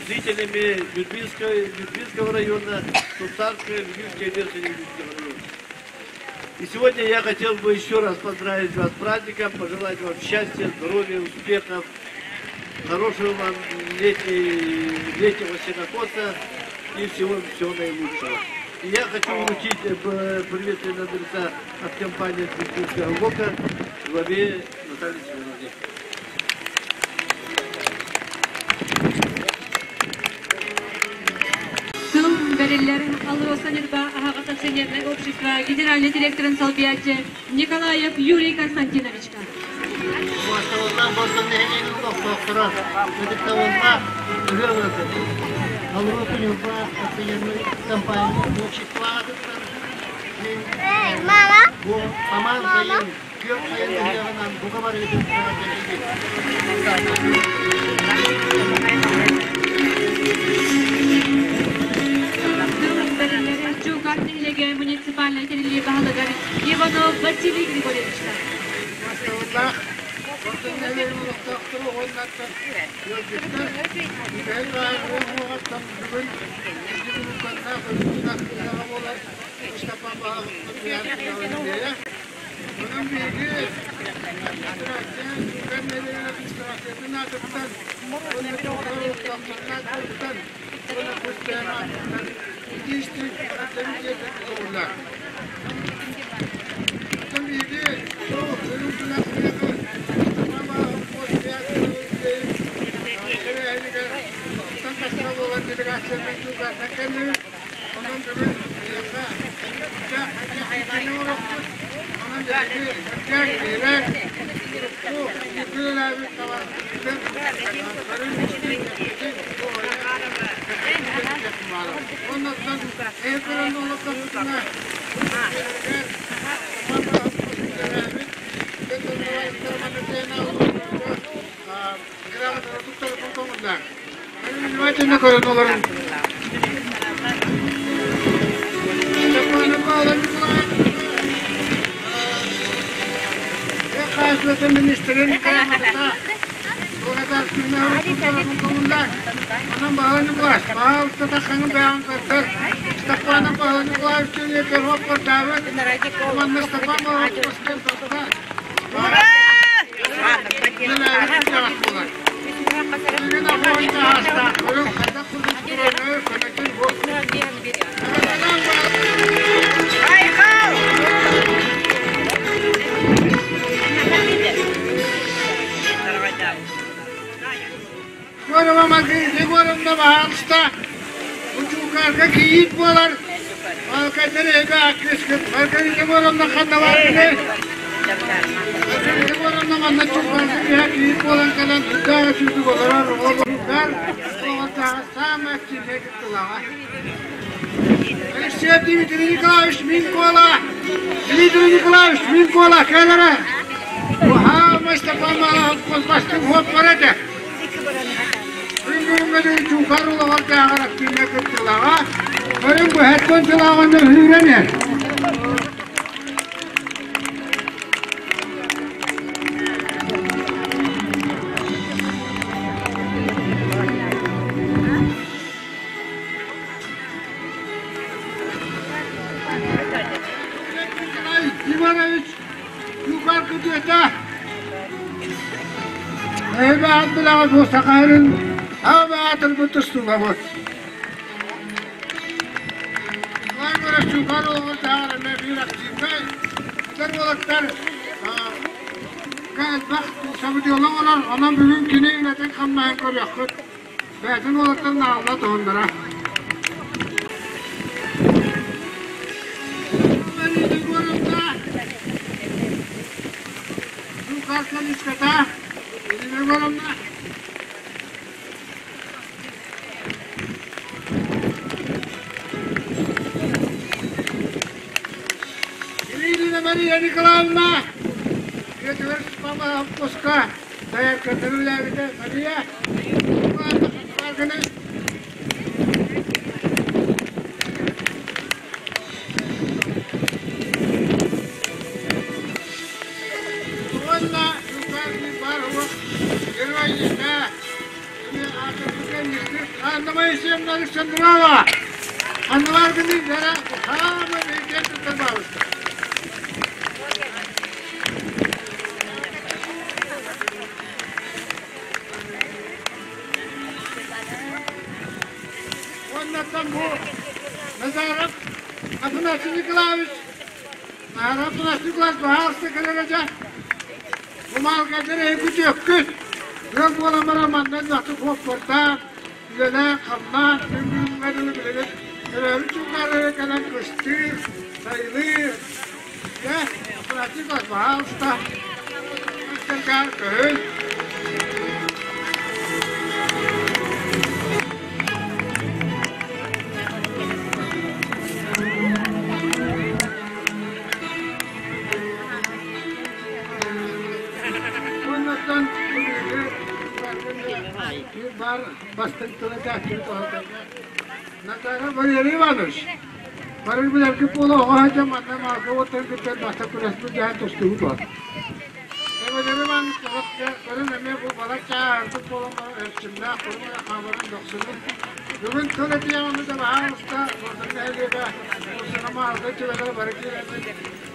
Speaker 8: жителями Нюрбинского района, Сусарского, Нюрбинской версии Нюрбинского района. И сегодня я хотел бы еще раз поздравить вас с праздником, пожелать вам счастья, здоровья, успехов, хорошего вам летнего сенокоса и всего наилучшего. И я хочу вручить приветственные адреса от компании «Нюрбинская глубока» главе Наталье Семеновне.
Speaker 1: Тыл бэриллэр Алроса Ньурба аһаҕас акционернай общество генеральный директорын солбуйааччы Николаев Юрий Константиновичка.
Speaker 4: Убаастабыллаах Бордоҥ нэһилиэгин олохтоохторо, ытыктабыллаах ыһыах ыалдьыт. Алроса Ньурба акционернай компания общество аатыттан мин бу самаан сайын, күөх сайын ыһыаҕынан бука барыгытын эҕэрдэлиибин.
Speaker 1: Тыл бэриллэр Чуукаар нэһилиэгэ муниципальнай тэриллии баһылыгар Иванов Василий Григорьевичка.
Speaker 4: Убаастабыллаах Бордоҥ нэһилиэгин олохтоохторо уонна ыалдьыттар, Михаил Иванович бүгүн Дьулуканнаах өрүтүнэх ыһыаҕа буолар Мустафа Баһылык Онон биһиги администрация, Чуукаар нэһилиэгин администрациятын аатыттан уонна Чуукаар олохтоохторун аатыттан уонна тус бэйэм аатыттан итии-истиҥ эҕэрдэбин тиэрдэн олоҕуллар. Оттон биһиги бу үрүҥ тунах ыһыаҕы Мустафа Баһылык кэллибит. Онон бүгүн биһиэхэ күүстээх оҥоруохпут. Онон биһиги кэргэн, биһирэк, урукку бииргэ үлэлээбит табаарыспытын көрүн-истиҥ, кэпсэтиҥ, бу Оннуттан эһи көрөн олордохпутуна, бэйэлэригэр үлэлээбит Внимательно көрөн олорун. Министрин Онон Баһылай Николаевич, баһаалыста таххаҥын бэйэҕин көрдөр. Степан Баһылай Николаевич Первоппордаабыт. Манна Степан Баһылай Егоровна баһаалыста Учуукарга кийиит буолар Балкайдар эһиги ааккыскыт Маргарита Егоровна ханна бааргыный? Маргарита Егоровна манна Чуукарга киһи кийиит буолан кэлэн үрдээх үчүгдүк олорор оҕолоругар оҕотааҕы саамай активнай кыттыылааҕа. Алексей Дмитрий Николаевич Минкола Дмитрий Николаевич Минкола кэлэрэ Уһаама Степан Малахов бастыҥ уоппара этэ. Күн чуукар улаҕар дааҕар активнай кыттыылааҕа. Көрүҥ быһаттан сылааҕын өһүүрэн эр. Николай Иванович Чуукар күтүөтэ. Эһиги аат билэҕит бу Саха сирин аҕа аатырбыт тустуугабыт. Владимир Чуукар олоҕун таһаар эмиэ биир активнай эдэр уолаттар элбэх сабыдыалы оҥорор, онон бүгүн кини үлэтин-хамнаһын көрүөххүт. Бэйэтин уолаттарын аалла туһуннара. Ирина Мария Николаевна, Петр Павловска, дояркатын үлээбитэ Мария Уонна Анна Моисеевна Александрова! Анна Маргина, Хамы пожалуйста. Уоннаттан бу Назаров Афанасий Николаевич, Назаров Афанасий Николаевич баһаалыста кэлэрэ дьэ. Бу маалгайдар эһиги Ыал буолан баран манна элбэхтик хуоппурдаан, үлэлээн-хамнаан, күн бүгүҥҥэ дылы билигин төрөөбүт дьыллары кэлэн кыстыыр, сайылыыр. Дьэ, Афанасий Николаевич, баһаалыста, көһүн. Уоннаттан бар бастыҥ тыла Наталья Валерий Иванович, бары билэргит буола оҕо сылдьан манна маарга уоттарын кытта бастакы күрэспит дьаһан тустубут бар. Валерий Иванович көрүн эмиэ бу балачча ааһарбыт буолан баран эрчимнээх курум хааларын дохсунун. Бүгүн тыл этиэҕин да баһаалыста Бордоҥ нэһилиэгэ Усуна маарга түбэлэр бары киирэннэр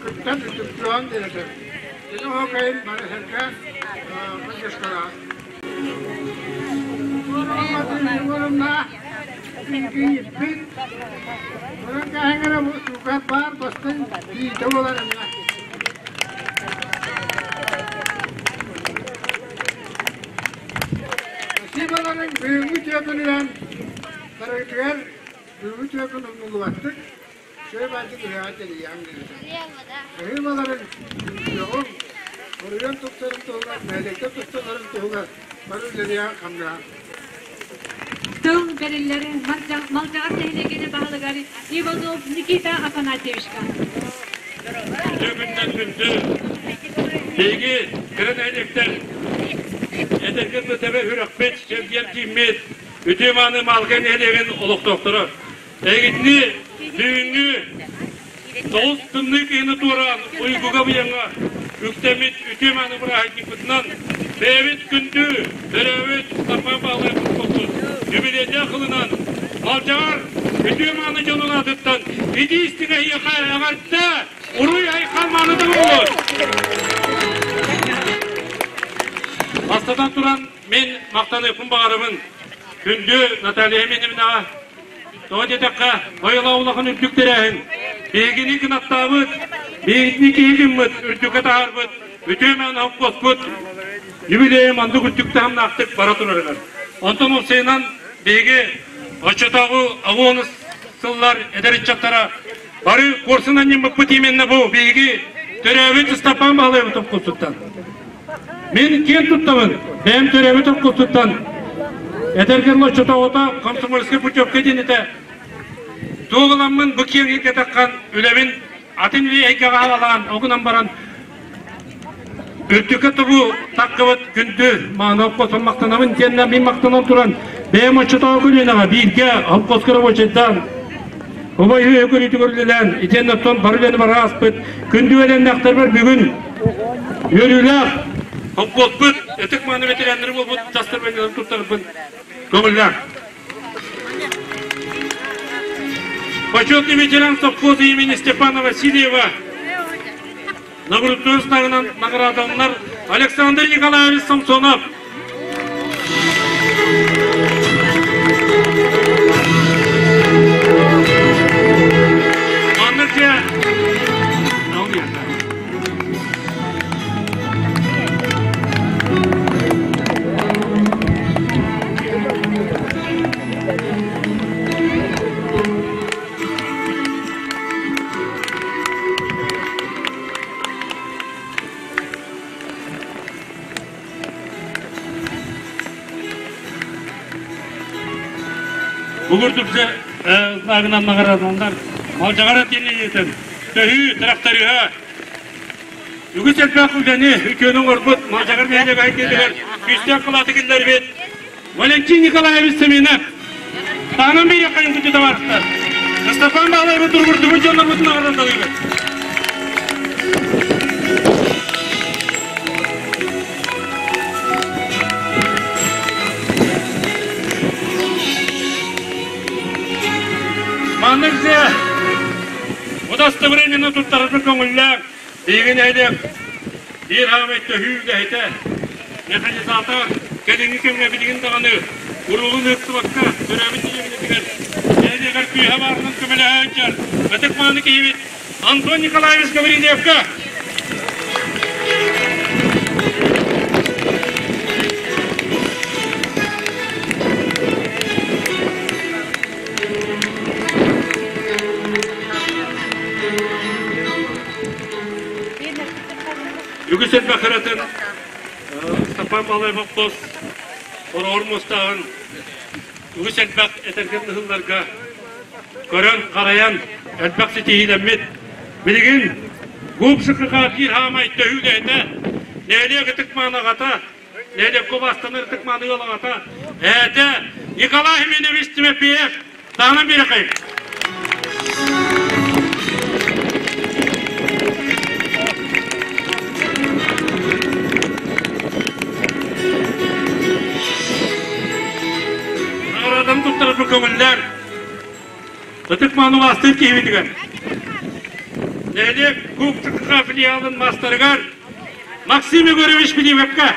Speaker 4: кыттан үтүктүөҕүҥ диэн Кини оһуокайын бары сэргээн поддержкалаах. Кийиппит, онон кээһэҥҥэ бу чуукар баар бастыҥ кийиитэ буолар эмиэ. Спасиболарын бүгүҥҥү үтүө күнүнэн барыгытыгар. Бүгүҥҥү түөкүн умнуллубаттык, үчүгэй баайдык үһэҕэ тэрийэҕиҥ диэбитэ. Эһиги баларыҥ үҥсүөҕүҥ, оруйан тупсарын туһугар, нэһилиэктэр тусталларын туһугар бары үлэлиэҕиҥ-хамнаһыҥ.
Speaker 1: Тыл бэриллэр Малдьаҕар нэһилиэгин баһылыгар Иванов Никита Афанасьевичка.
Speaker 9: Үтүө күнтэн күндү биһиги кыра нэһилиэктэр эдэргин тэбэ үрэхпит, чэлгиэн кииммит, үтүө-мааны Маалыкай нэһилиэгин олохтоохторо. Эһигитини түүҥҥү тоҕус тымныы кыһыны туораан уйгуга быйаҥҥа үктэммит үтүө-мааны бырааһынньыкпытынан бэйэбит күндү төрөөбүт Степан Павлович курдук юбилейдаах ылынан Малдьаҕар үтүө-мааны дьонун аатыттан итии истиҥ эһиэхэ эҕэрдэ уруй-айхал мааныта буолуон! Бастатан туран мин махтаныахпын баҕарабын күндү Наталья Семеновнаҕа. Тоҕо диэтэххэ, Байылаа улахан үрдүк тэрээһин. Биһигини кынаттаабыт, биһигини киһи гыммыт, үрдүккэ таһаарбыт, үтүө-мааны холкуоспут юбилейа маннык үрдүк таһымнаахтык бара турарыгар. Онтон уопсайынан биһиги оччотооҕу 60 сыллар эдэр ыччаттара бары куорсун анньыммыппыт именно бу биһиги төрөөбүт Ыстапаан Баһылайбыт холкуоспуттан. Мин киэн туттабын, бэйэм төрөөбүт холкуспуттан этэргэн оччотооҕута комсомольскай путевка диэн этэ. Туоҕуламмын бу киэҥ иһиккэ таххан үлэбин атын үлэ эйгэҕэ аҕалаан, ол гынан баран үрдүккэ тобу таххыбыт күндү мааны холкуоспун махтанабын диэннэ мин махтанан туран бэйэм оччотооҕу көлүөнэҕэ бииргэ холкуоска рабочайдаан убай үһү көрүүтүгэр үлэлээн итиэннэ оттон бары үлэни бара ааспыт күндү үөлэннээхтэрбэр бүгүн үөрүүлээх холкуоспут ытык мааны ветераннары буолбут дастарбанньаларын туттарбын көҥүллээх. Почетный ветеран совхоза имени Степана Васильева нагрудной знагынан наградаланар Александр Николаевич Самсонов. Маннык Бугур тупса знагынан наградаландар. Малдьаҕар тиэнниэтин төһүү тракториһа үгүс элбэх үлэни үтүөнү оҥорбут Малдьаҕар нэһилиэк айтыытыгар күүстээх кылааты киллэрбит Валентин Николаевич Семенов таһынан биэриэххэйин күндү табаарыстар. Степан Баалаевы туругурдубут дьоннорбутун наҕараадалыыбыт. Маннык дьэ удостоверениены туттарарбыт көҥүллээх биһиги нэһилиэк биир хаамай төһүү үлэһитэ, механизатор кэлиҥҥи кэмҥэ билигин даҕаны уруулун ыыттыбакка төрөөбүт дэриэбинэтигэр нэһилиэгэр күүһэ баарынан көмөлөһө сылдьар ытык-мааны киһибит Антон Николаевич Гаврильевка Үгүс элбэх ыратын Степан Балаевоппос Хороҕор муостааҕын үгүс элбэх этэргэ ыһылларга көрөн-харайан элбэх ситиһиилэммит. Билигин ГУП-ШКХ биир хаамай төһүүлэһитэ, нэһилиэк ытык-мааны аҕата, нэһилиэк кубаастанар ытык-мааны ыал аҕата, эһээтэ Николай Хименович Тимофеев таһынан биэрэхэй. Наҕарааданы туттарарбын көҥүллээн Ытык маанылаастыыр киһибитигэр нэһилиэк ГУП-ЧКХ филиалын маастарыгар Максим Егорович Пилипевка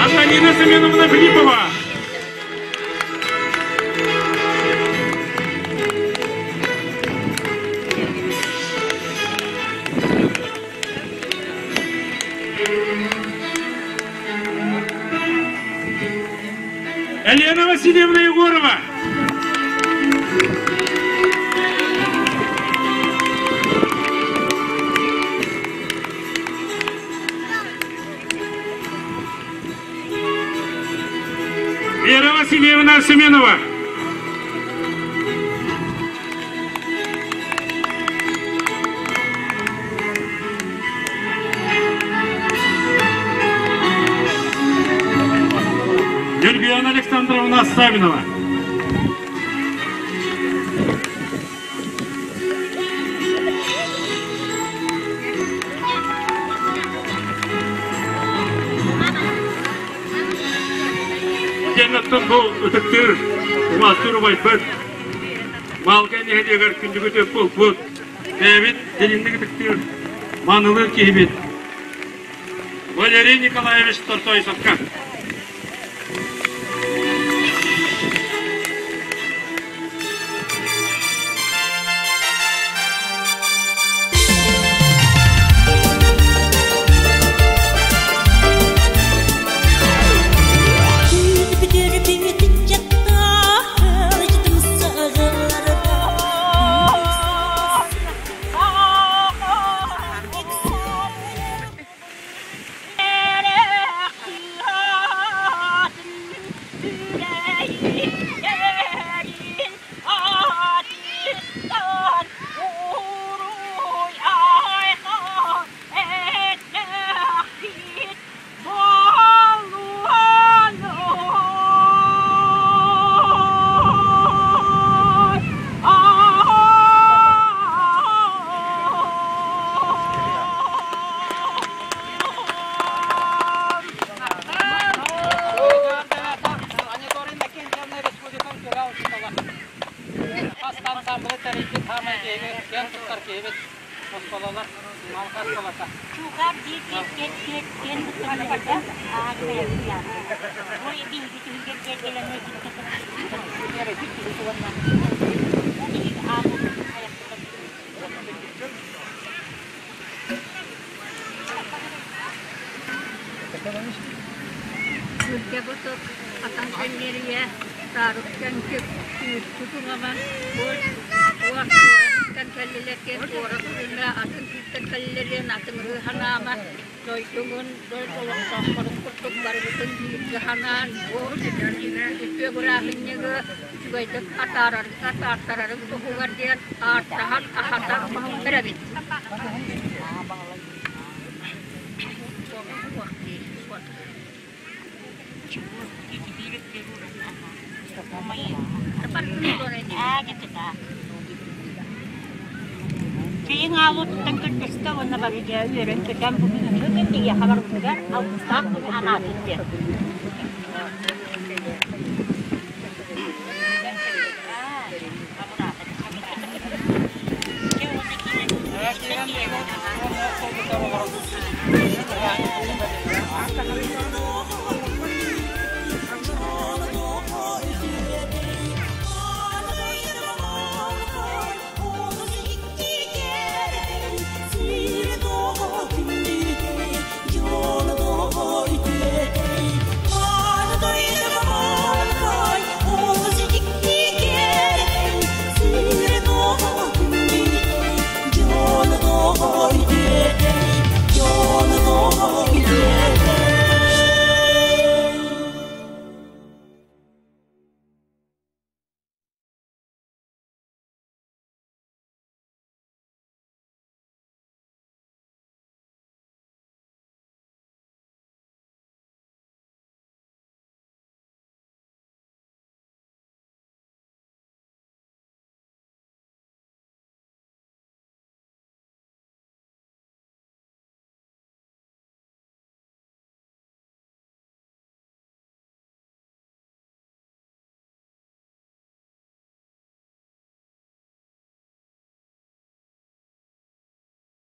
Speaker 9: Антонина Семеновна Филиппова Елена Васильевна Егорова. Вера Васильевна Семенова. Юльгияна Александровна Савинова. Диэн бу ытыктыыр, умаастыыр убайбыт, Малга нэһилиэгэр күндүгү буолбут, бэйэбит дириҥник ытыктыыр, маанылыыр киһибит Валерий Николаевич Тортоисовка.